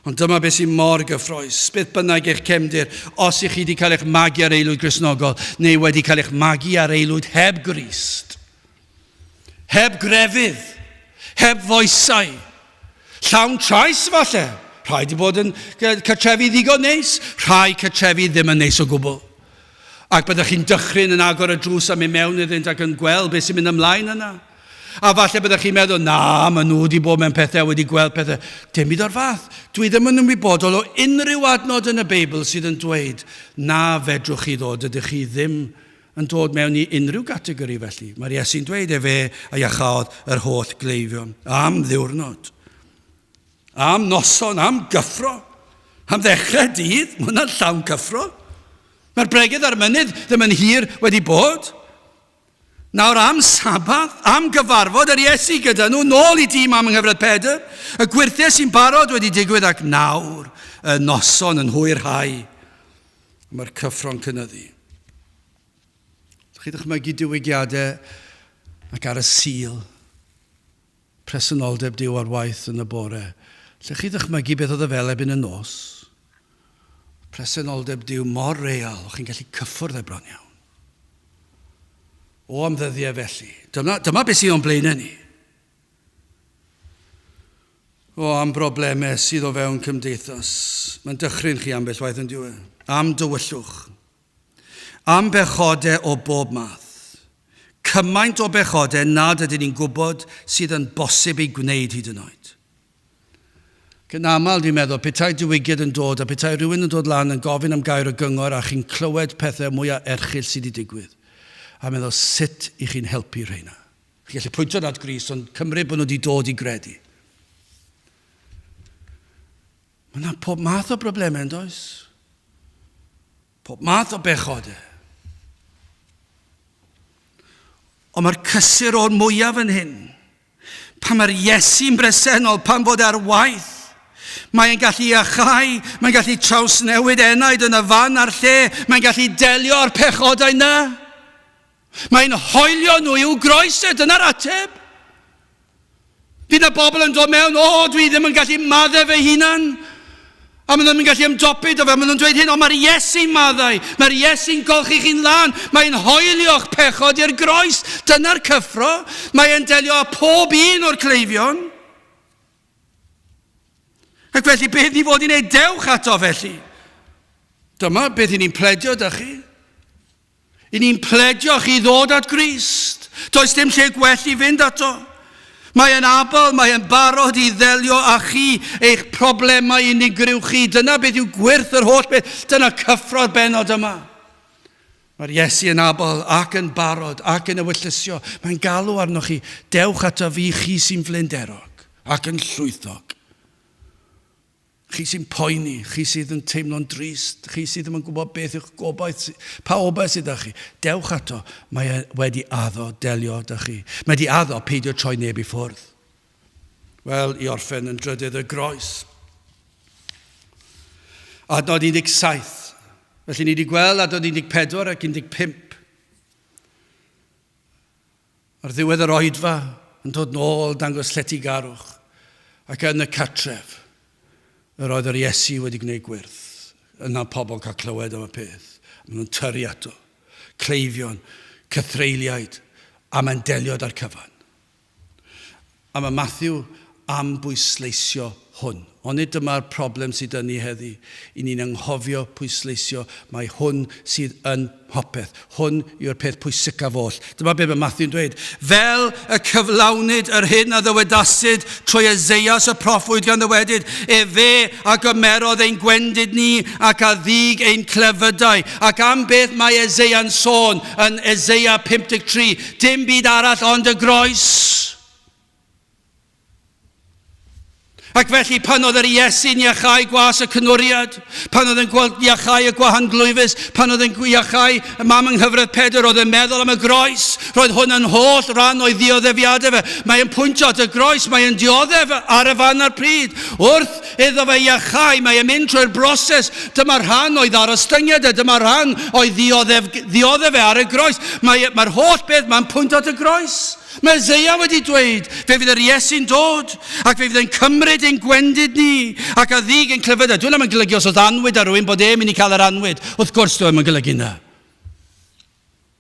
Ond dyma beth sy'n mor gyffroes, beth bynnag eich cefndir, os ych chi wedi cael eich magu ar aelwyd Gristnogol, neu wedi cael eich magu ar aelwyd heb Grist, heb grefydd, heb foesau, Llawn trais falle. Rhai wedi bod yn cartrefi ddigon neis, rhai cartrefi ddim yn neis o gwbl. Ac byddech chi'n dychryn yn agor y drws a mynd mewn iddynt ac yn gweld beth sy'n mynd ymlaen yna. A falle byddech chi'n meddwl, na, maen nhw wedi bod mewn pethau, wedi gweld pethau. Dim byd o'r fath. Dwi ddim yn ymwybodol o unrhyw adnod yn y Beibl sydd yn dweud, na fedrwch chi ddod, dydych chi ddim yn dod mewn i unrhyw gategori felly. Mae'r Iesu'n dweud efe a iachaodd yr holl gleifion am ddiwrnod. Am noson, am gyffro, am ddechrau dydd, mae hwnna'n llawn cyffro. Mae'r bregeth ar y mynydd ddim yn hir wedi bod. Nawr am Sabath, am gyfarfod yr Iesu gyda nhw, nôl i dîm am yng nghyfraith Pedr, y gwyrthiau sy'n barod wedi digwydd ac nawr y noson yn hwyrhau. Mae'r cyffro'n cynyddu. Chi ddychmygu diwygiadau ac ar y Sul, Presenoldeb Duw ar waith yn y bore. Lle chi ddychmygu beth oedd y fel erbyn y nos? Presenoldeb Duw mor real, o'ch chi'n gallu cyffwrdd e bron iawn. O am ddyddiau felly. Dyma, dyma beth sydd o'n blaenau ni. O am broblemau sydd o fewn cymdeithas. Mae'n dychryn chi ambell waith yn diwy. Am dywyllwch. Am bechodau o bob math. Cymaint o bechodau nad ydyn ni'n gwybod sydd yn bosib eu gwneud hyd yn oed. Ac yn aml dwi'n meddwl, petai diwygiad yn dod a petai rhywun yn dod lan yn gofyn am gair o gyngor a chi'n clywed pethau mwyaf erchyll sydd wedi digwydd, a meddwl sut i chi'n helpu rheina. Chi'n gallu pwyntio at Grist, ond cymryd bod nhw wedi dod i gredu. Mae yna pob math o broblemau yn does? Pob math o bechod. Ond mae'r cysur o'r mwyaf yn hyn. Pan mae'r Iesu'n bresennol, pan fod ar waith, mae'n gallu iachau, mae'n gallu trawsnewid enaid yn y fan a'r lle, mae'n gallu delio â'r pechodau yna. Mae'n hoelio nhw i'w groes e, dyna'r ateb. Bydd yna bobl yn dod mewn, o, oh, dwi ddim yn gallu maddau fy hunan. A maen nhw'n gallu ymdopi do fe, maen nhw'n dweud hyn, ond mae'r Iesu'n maddau, mae'r Iesu'n golchi chi'n lân, mae'n hoelio'ch pechod i'r groes. Dyna'r cyffro. Mae'n delio â pob un o'r cleifion. Ac felly, beth ni fod i wneud? Dewch ato felly. Dyma beth i ni'n pledio da chi. I ni'n pledio chi ddod at Grist. Does dim lle gwell i fynd ato. Mae e'n abl, mae e'n barod i ddelio â chi, eich problemau unigryw chi. Dyna beth yw gwyrth yr holl beth. Dyna cyffro'r bennod yma. Mae'r Iesu yn abl ac yn barod ac yn ewyllysio. Mae'n galw arnoch chi, dewch ato fi, chi sy'n flinderog ac yn llwythog. Chi sy'n poeni, chi sydd yn teimlo'n drist, chi sydd ddim yn gwybod beth yw'ch gobaith, pa obaith sydd â chi, dewch ato, mae e wedi addo delio â chi. Mae wedi addo peidio troi neb i ffwrdd. Wel, i orffen yn drydydd y groes. Adnod 17. Felly ni wedi gweld adnod 14 ac 15. Ar ddiwedd yr oedfa, yn dod nôl dangos lletygarwch, ac yn y cartref, yr oedd yr Iesu wedi gwneud gwyrth. Yna pobl cael clywed am y peth. Maen nhw'n tyrru ato. Cleifion, cythreuliaid, a mae'n delio da'r cyfan. A mae Matthew am bwysleisio hwn. Onid dyma'r problem sydd 'da ni heddi? I ni'n anghofio pwysleisio mai hwn sydd yn mhopeth. Hwn yw'r peth pwysicaf oll. Dyma be mae Matthew'n dweud. Fel y cyflawnid yr hyn a ddywedasid trwy Eseias y proffwyd gan ddywedyd, Efe a gymerodd ein gwendid ni ac a ddug ein clefydau. Ac am beth mae Eseia'n sôn yn Eseia 53? Dim byd arall ond y groes. Ac felly pan oedd yr Iesu'n iachau gwas y cynwriad, pan oedd yn gweld iachau y gwahanglwyfus, pan oedd yn iachau y mam yng nghyfraith Pedr, oedd yn meddwl am y groes. Roedd hwn yn holl ran o'i ddioddeffiadau fe. Mae'n pwyntio at y groes, mae'n dioddef ar y fan a'r pryd. Wrth iddo fe iachau, mae e'n mynd trwy'r broses. Dyma rhan o'i ddarostyngiad e, dyma rhan o'i ddioddef, ddioddef e ar y groes. Mae'r mae holl beth mae'n pwyntio at y groes. Mae Eseia wedi dweud, fe fydd yr Iesu'n dod, ac fe fydd e'n cymryd ein gwendid ni, ac a ddig ein clefydau. Dwi'n am yn golygu os oedd anwyd ar rhywun bod e'n mynd i cael yr anwyd. Wrth gwrs, dwi'n yn golygu na.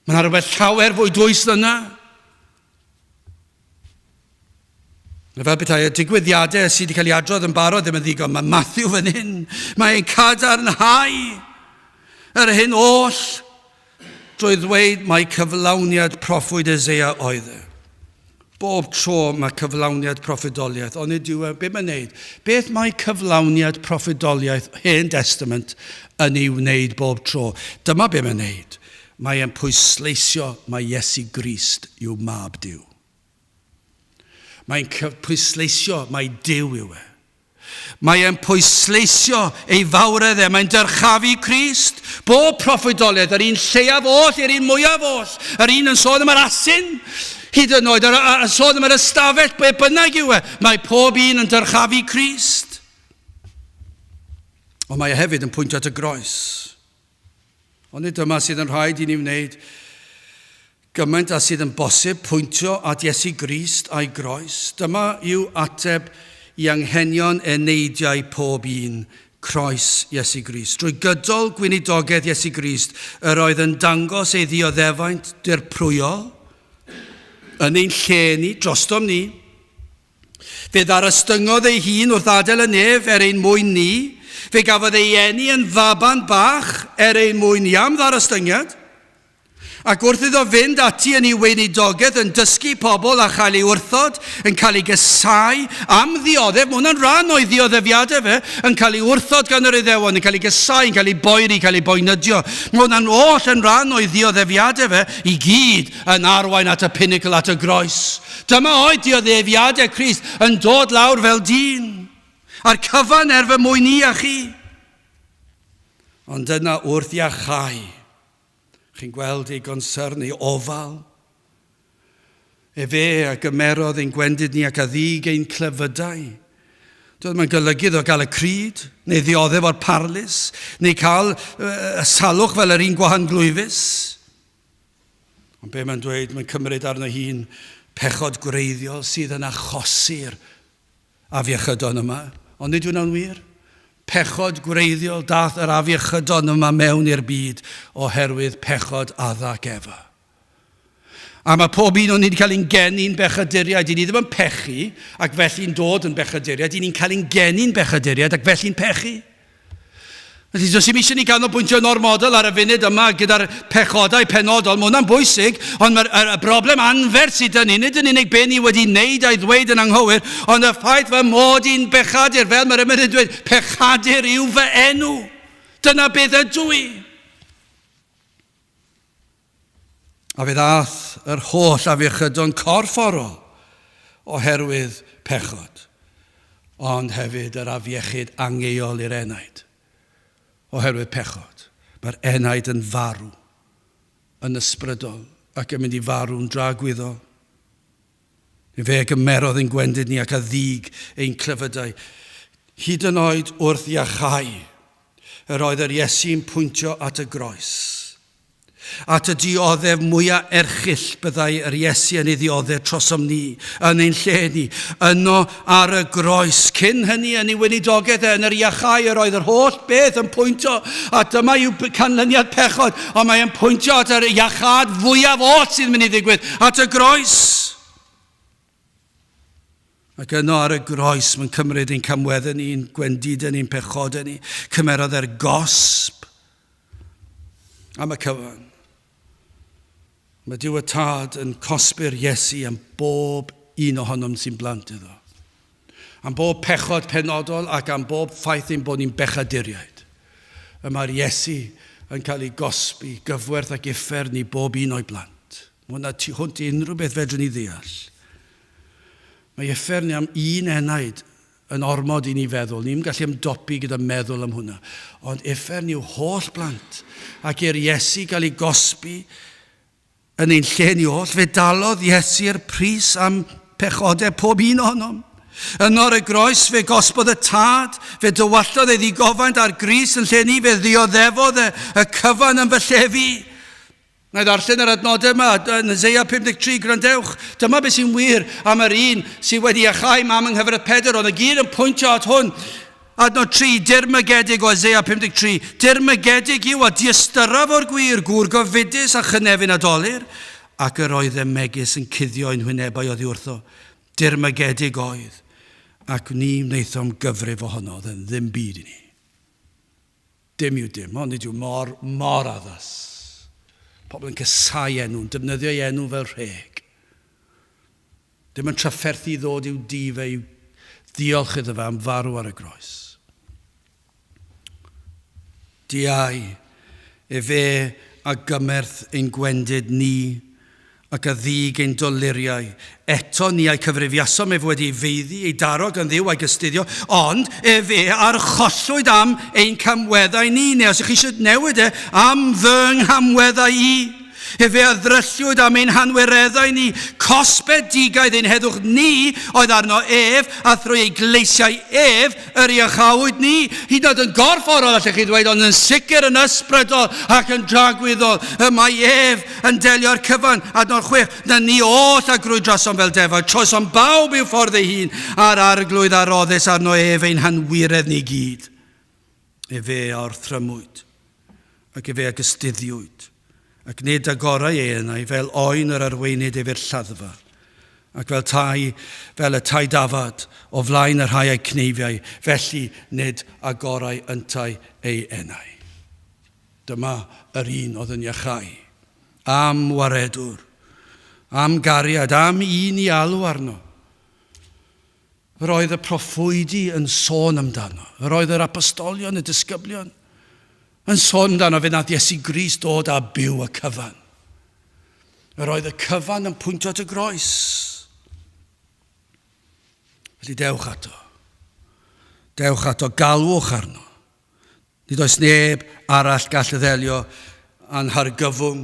Mae yna rhywbeth llawer fwy dwys na yna. Mae fel petai y digwyddiadau sydd wedi cael ei adrodd yn barod ddim yn ddigon. Mae Matthew fan hyn. Mae'n cadarnhau yr hyn oll drwy ddweud mai cyflawniad proffwyd Eseia oedd e. Bob tro mae cyflawniad proffwydoliaeth, ond nid yw e, be mae'n neud? Beth mae cyflawniad proffwydoliaeth Hen Testament yn ei wneud bob tro? Dyma be mae'n neud. Mae e'n pwysleisio mai Iesu Grist yw Mab Duw. Mae'n pwysleisio mai Duw yw e. Mae e'n pwysleisio ei fawredd e, mae'n dyrchafu Crist. Bob proffwydoliaeth, yr un lleiaf oll i'r un mwyaf oll, yr un yn sôn am yr asyn, hyd yn oed, yr sôn am yr ystafell, be bynnag yw e, mae pob un yn dyrchafu Crist. Ond mae e hefyd yn pwyntio at y groes. Ond nid dyma sydd yn rhaid i ni wneud gymaint â sydd yn bosib, pwyntio at Iesu Grist a'i groes. Dyma yw ateb i anghenion eneidiau pob un, croes Iesu Grist. Drwy gydol gweinidogaeth Iesu Grist, yr oedd yn dangos ei ddioddefaint dirprwyol yn ein lle ni, drostom ni. Fe ddarostyngodd ei hun wrth adael y nef er ein mwyn ni. Fe gafodd ei eni yn faban bach er ein mwyn ni am ddarostyngiad. Ac wrth iddo fynd ati yn ei weinidogaeth yn dysgu pobl a chael ei wrthod, yn cael ei gasáu am ddioddef, mae hwnna'n rhan o'i ddioddefiadau fe, yn cael ei wrthod gan yr Iddewon, yn cael ei gasáu, yn cael ei boeri, cael ei boenydio. Mae hwnna'n oll yn rhan o'i ddioddefiadau fe, i gyd yn arwain at y pinacl, at y groes. Dyma oedd dioddefiadau Crist yn dod lawr fel dyn, a'r cyfan er fy mwyn i a chi. Ond yna wrth iachau, chi'n gweld ei gonsyrn, ei ofal. Efe a gymerodd ein gwendid ni ac a ddig ein clefydau. Doedd mae'n golygu iddo gael y cryd, neu ddioddef o'r parlys, neu cael y salwch fel yr un gwahanglwyfus. Ond be mae'n dweud, mae'n cymryd arno hun pechod gwreiddiol sydd yn achosi'r afiechydon yma. Ond nid yw'n wir. Pechod gwreiddiol dath yr afiechydon yma mewn i'r byd oherwydd pechod Adda ac Efa. A mae pob un o'n ni wedi cael ein geni'n bechaduriaid. I ni ddim yn pechu ac felly'n dod yn bechaduriaid. I ni'n cael ein geni'n bechaduriaid ac felly'n pechu. Felly, does dim eisiau ni ganolbwyntio'n ormodol ar y funud yma gyda'r pechodau penodol, mae hwnna'n bwysig, ond mae'r y broblem anferth sydd dyn ni, nid yn unig be ni wedi wneud a'i ddweud yn anghywir, ond y ffaith fy mod i'n bechadur, fel mae'r emyn yn dweud, pechadur yw fy enw. Dyna beth ydw i. A fe ddaeth yr holl afiechydon corfforol oherwydd pechod, ond hefyd yr afiechyd angeuol i'r enaid oherwydd pechod. Mae'r enaid yn farw yn ysbrydol ac yn mynd i farw'n dragwyddol. Fe gymerodd ein gwendid ni ac a ddug ein clefydau. Hyd yn oed wrth iachau, yr oedd yr Iesu'n pwyntio at y groes. At y dioddef mwya erchyll byddai yr Iesu yn ei ddioddef trosom ni, yn ein lle ni, yno ar y groes. Cyn hynny, yn ei weinidogaeth e, yn yr iachau, yr oedd yr holl beth yn pwyntio, a dyma yw canlyniad pechod, ond mae e'n pwyntio at yr iachâd fwyaf oll sydd yn mynd i ddigwydd, at y groes. Ac yno ar y groes, mae'n cymryd ein camweddau ni, ein gwendidau ni, ein pechodau ni. Cymerodd e'r gosb am y cyfan. Mae Duw y Tad yn cosbi'r Iesu am bob un ohonom sy'n blant iddo. Am bob pechod penodol ac am bob ffaith ein bod ni'n bechaduriaid. Y mae'r Iesu yn cael ei gosbi gyfwerth ac uffern i bob un o'i blant. Mae hwnna tu hwnt i unrhyw beth fedrwn ni ddeall. Mae uffern am un enaid yn ormod i ni feddwl. Ni'm gallu ymdopi gyda meddwl am hwnna. Ond uffern yw holl blant. Ac i'r Iesu gael ei gosbi yn ein lle ni oll, fe dalodd Iesu'r pris am pechodau pob un ohonom. Yno ar y groes fe gosbodd y Tad, fe dywalltodd ei ddigofaint ar gris yn lle ni, fe ddioddefodd e y cyfan yn fy lle fi. Na i ddarllen yr adnodau yma yn Isaiah 53, gwrandewch, dyma beth sy'n wir am yr un sydd wedi iachau mam yng nghyfraith Pedr, oedd y gyd yn pwyntio at hwn. Adnod 3, dirmygedig o Isaiah 53, dirmygedig yw a diystyraf o'r gwir, gŵr gofidus a chynefin a dolur, ac yr oeddem megis yn cuddio ein hwynebau oddi wrtho. Dirmygedig oedd, ac ni wnaethom gyfrif ohono, oedd yn ddim byd i ni. Dim yw dim, ond nid yw mor, mor addas. Pobl yn casau enw, yn defnyddio ei enw fel rheg. Dim yn trafferthu i ddod i'w dŷ fe i ddiolch iddo fe am farw ar y groes. Diau, efe a gymerth ein gwendid ni ac a ddug ein doluriau. Eto ni a'i cyfrifiasom ef wedi ei feiddi, ei daro gan Dduw a'i gystuddio, ond efe a archollwyd am ein camweddau ni, neu os ych chi eisiau newid e, am fy nghamweddau i. Efe a ddrylliwyd am ein hanwireddau ni, cosbedigaeth ein heddwch ni oedd arno ef, a thrwy ei gleisiau ef yr iachawyd ni. Hyd yn oed yn gorfforol, allech chi ddweud, ond yn sicr yn ysbrydol ac yn dragwyddol, y mae ef yn delio â'r cyfan. Adnod 6, na ni oll a grwydrasom fel defaid, troesom bawb i'w ffordd ei hun, a'r arglwydd a roddes arno ef ein hanwiredd ni gyd. Efe a orthrymwyd, ac efe a gystuddiwyd, ac nid agorai ei enau fel oen yr arweinid ef i'r lladdfa, ac fel tai, fel y tai dafad, o flaen y rhai a'i cneifiai, felly nid agorai yntau ei enau. Dyma yr un oedd yn iachau. Am waredwr, am gariad, am un i alw arno. Yr oedd y proffwydi yn sôn amdano. Yr oedd yr apostolion, y disgyblion, yn sôn amdano. Fe wnaeth Iesu Grist dod a byw y cyfan. Yr oedd y cyfan yn pwyntio at y groes. Felly dewch ato. Dewch ato, galwch arno. Nid oes neb arall gall ddelio â'n hargyfwng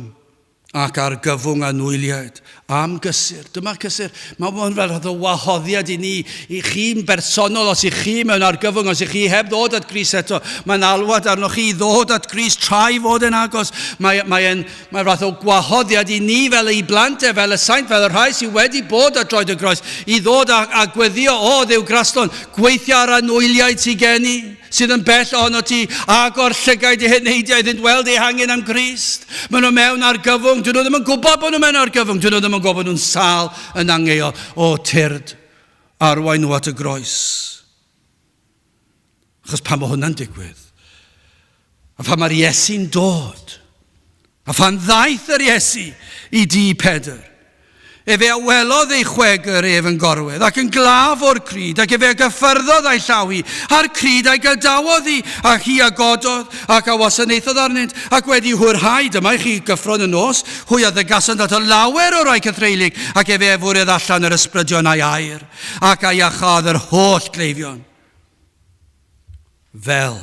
ac argyfwng anwyliaid am gysur. Dyma'r cysur. Mae hwn fel rhaid o wahoddiad i ni, i chi'n bersonol, os i chi mewn argyfwng, os i chi heb ddod at Grist eto, mae'n alwad arnoch chi i ddod at Grist tra i fod yn agos. Mae, mae, mae fath o gwahoddiad i ni fel ei blant e, fel y saint, fel y rhai sydd wedi bod at droed y groes, i ddod a, a gweddio, o Dduw graslon, gweithio ar anwyliaid sydd gen i. sydd yn bell ohono ti, agor llygaid eu heneidiau iddynt weld eu hangen am Grist. Maen nhw mewn argyfwng, dyn nhw ddim yn gwybod bod nhw mewn argyfwng, dyn nhw ddim yn gwybod bod nhw'n sâl yn angeuol. O, tyrd, arwain nhw at y groes. Achos pan mae hwnna'n digwydd, a phan mae'r Iesu'n dod, A phan ddaeth yr Iesu i dŷ Pedr, efe a welodd ei chwegr ef yn gorwedd, ac yn glaf o'r cryd, ac efe a gyffyrddodd â'i llaw hi, a'r cryd a'i gadawodd hi, a hi a gododd, ac a wasanaethodd arnynt, ac wedi hwyrhau, dyma i chi gyffro'n y nos, hwy a ddygasant ato lawer o rai cythreulig, ac efe a fwriodd allan yr ysbrydion a'i air, ac a iachaodd yr holl gleifion. Fel,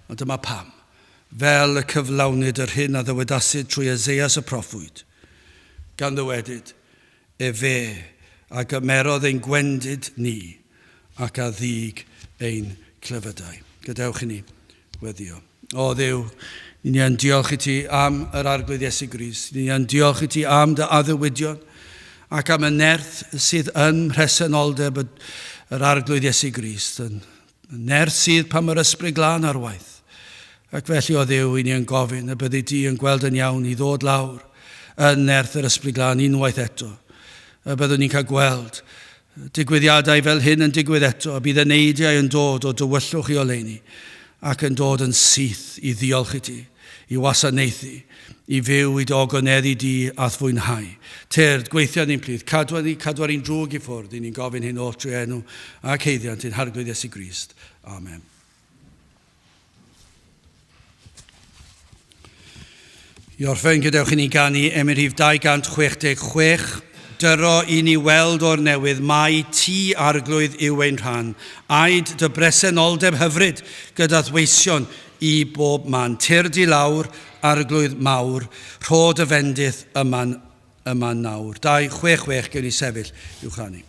a dyma pam, fel y cyflawnid yr hyn a ddywedasid trwy Eseias y proffwyd, gan ddywedyd, Efe a gymerodd ein gwendid ni, ac a ddug ein clefydau. Gadewch i ni weddio. O Dduw, ni yn diolch i ti am yr Arglwydd Iesu Grist. Ni yn diolch i ti am dy addewidion ac am y nerth sydd yn mhresenoldeb yr Arglwydd Iesu Grist. Yn Y nerth sydd pan mae'r Ysbryd Glân ar waith. Ac felly, o Dduw, i ni yn gofyn y byddi di yn gweld yn iawn i ddod lawr yn nerth yr Ysbryd Glân unwaith eto. Y byddwn ni'n cael gweld digwyddiadau fel hyn yn digwydd eto, a bydd eneidiau yn dod o dywyllwch i oleuni ac yn dod yn syth i ddiolch i ti, i wasanaethu, i fyw i dy ogoneddu di a'th fwynhau. Tyrd, gweithio yn ein plith, cadwa ni, cadwa'r un drwg i ffwrdd, i ni'n gofyn hyn oll trwy enw ac haeddiant ein Harglwydd Iesu Grist. Amen. I orffen, gadewch i ni ganu emyn rhif 266. Dyro i ni weld o'r newydd mai ti, Arglwydd, yw ein rhan. Aed dy bresenoldeb hyfryd gyda'th weision i bob man. Tyrd i lawr, Arglwydd mawr, rho dy fendith yma'n yma nawr. 2, 6, 6, gewn ni sefyll i'w chanu.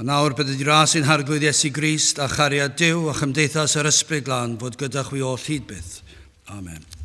A nawr bydded i ras ein Harglwydd Iesu Grist a chariad Duw a chymdeithas yr Ysbryd Glân fod gyda chwi oll hyd byth. Amen.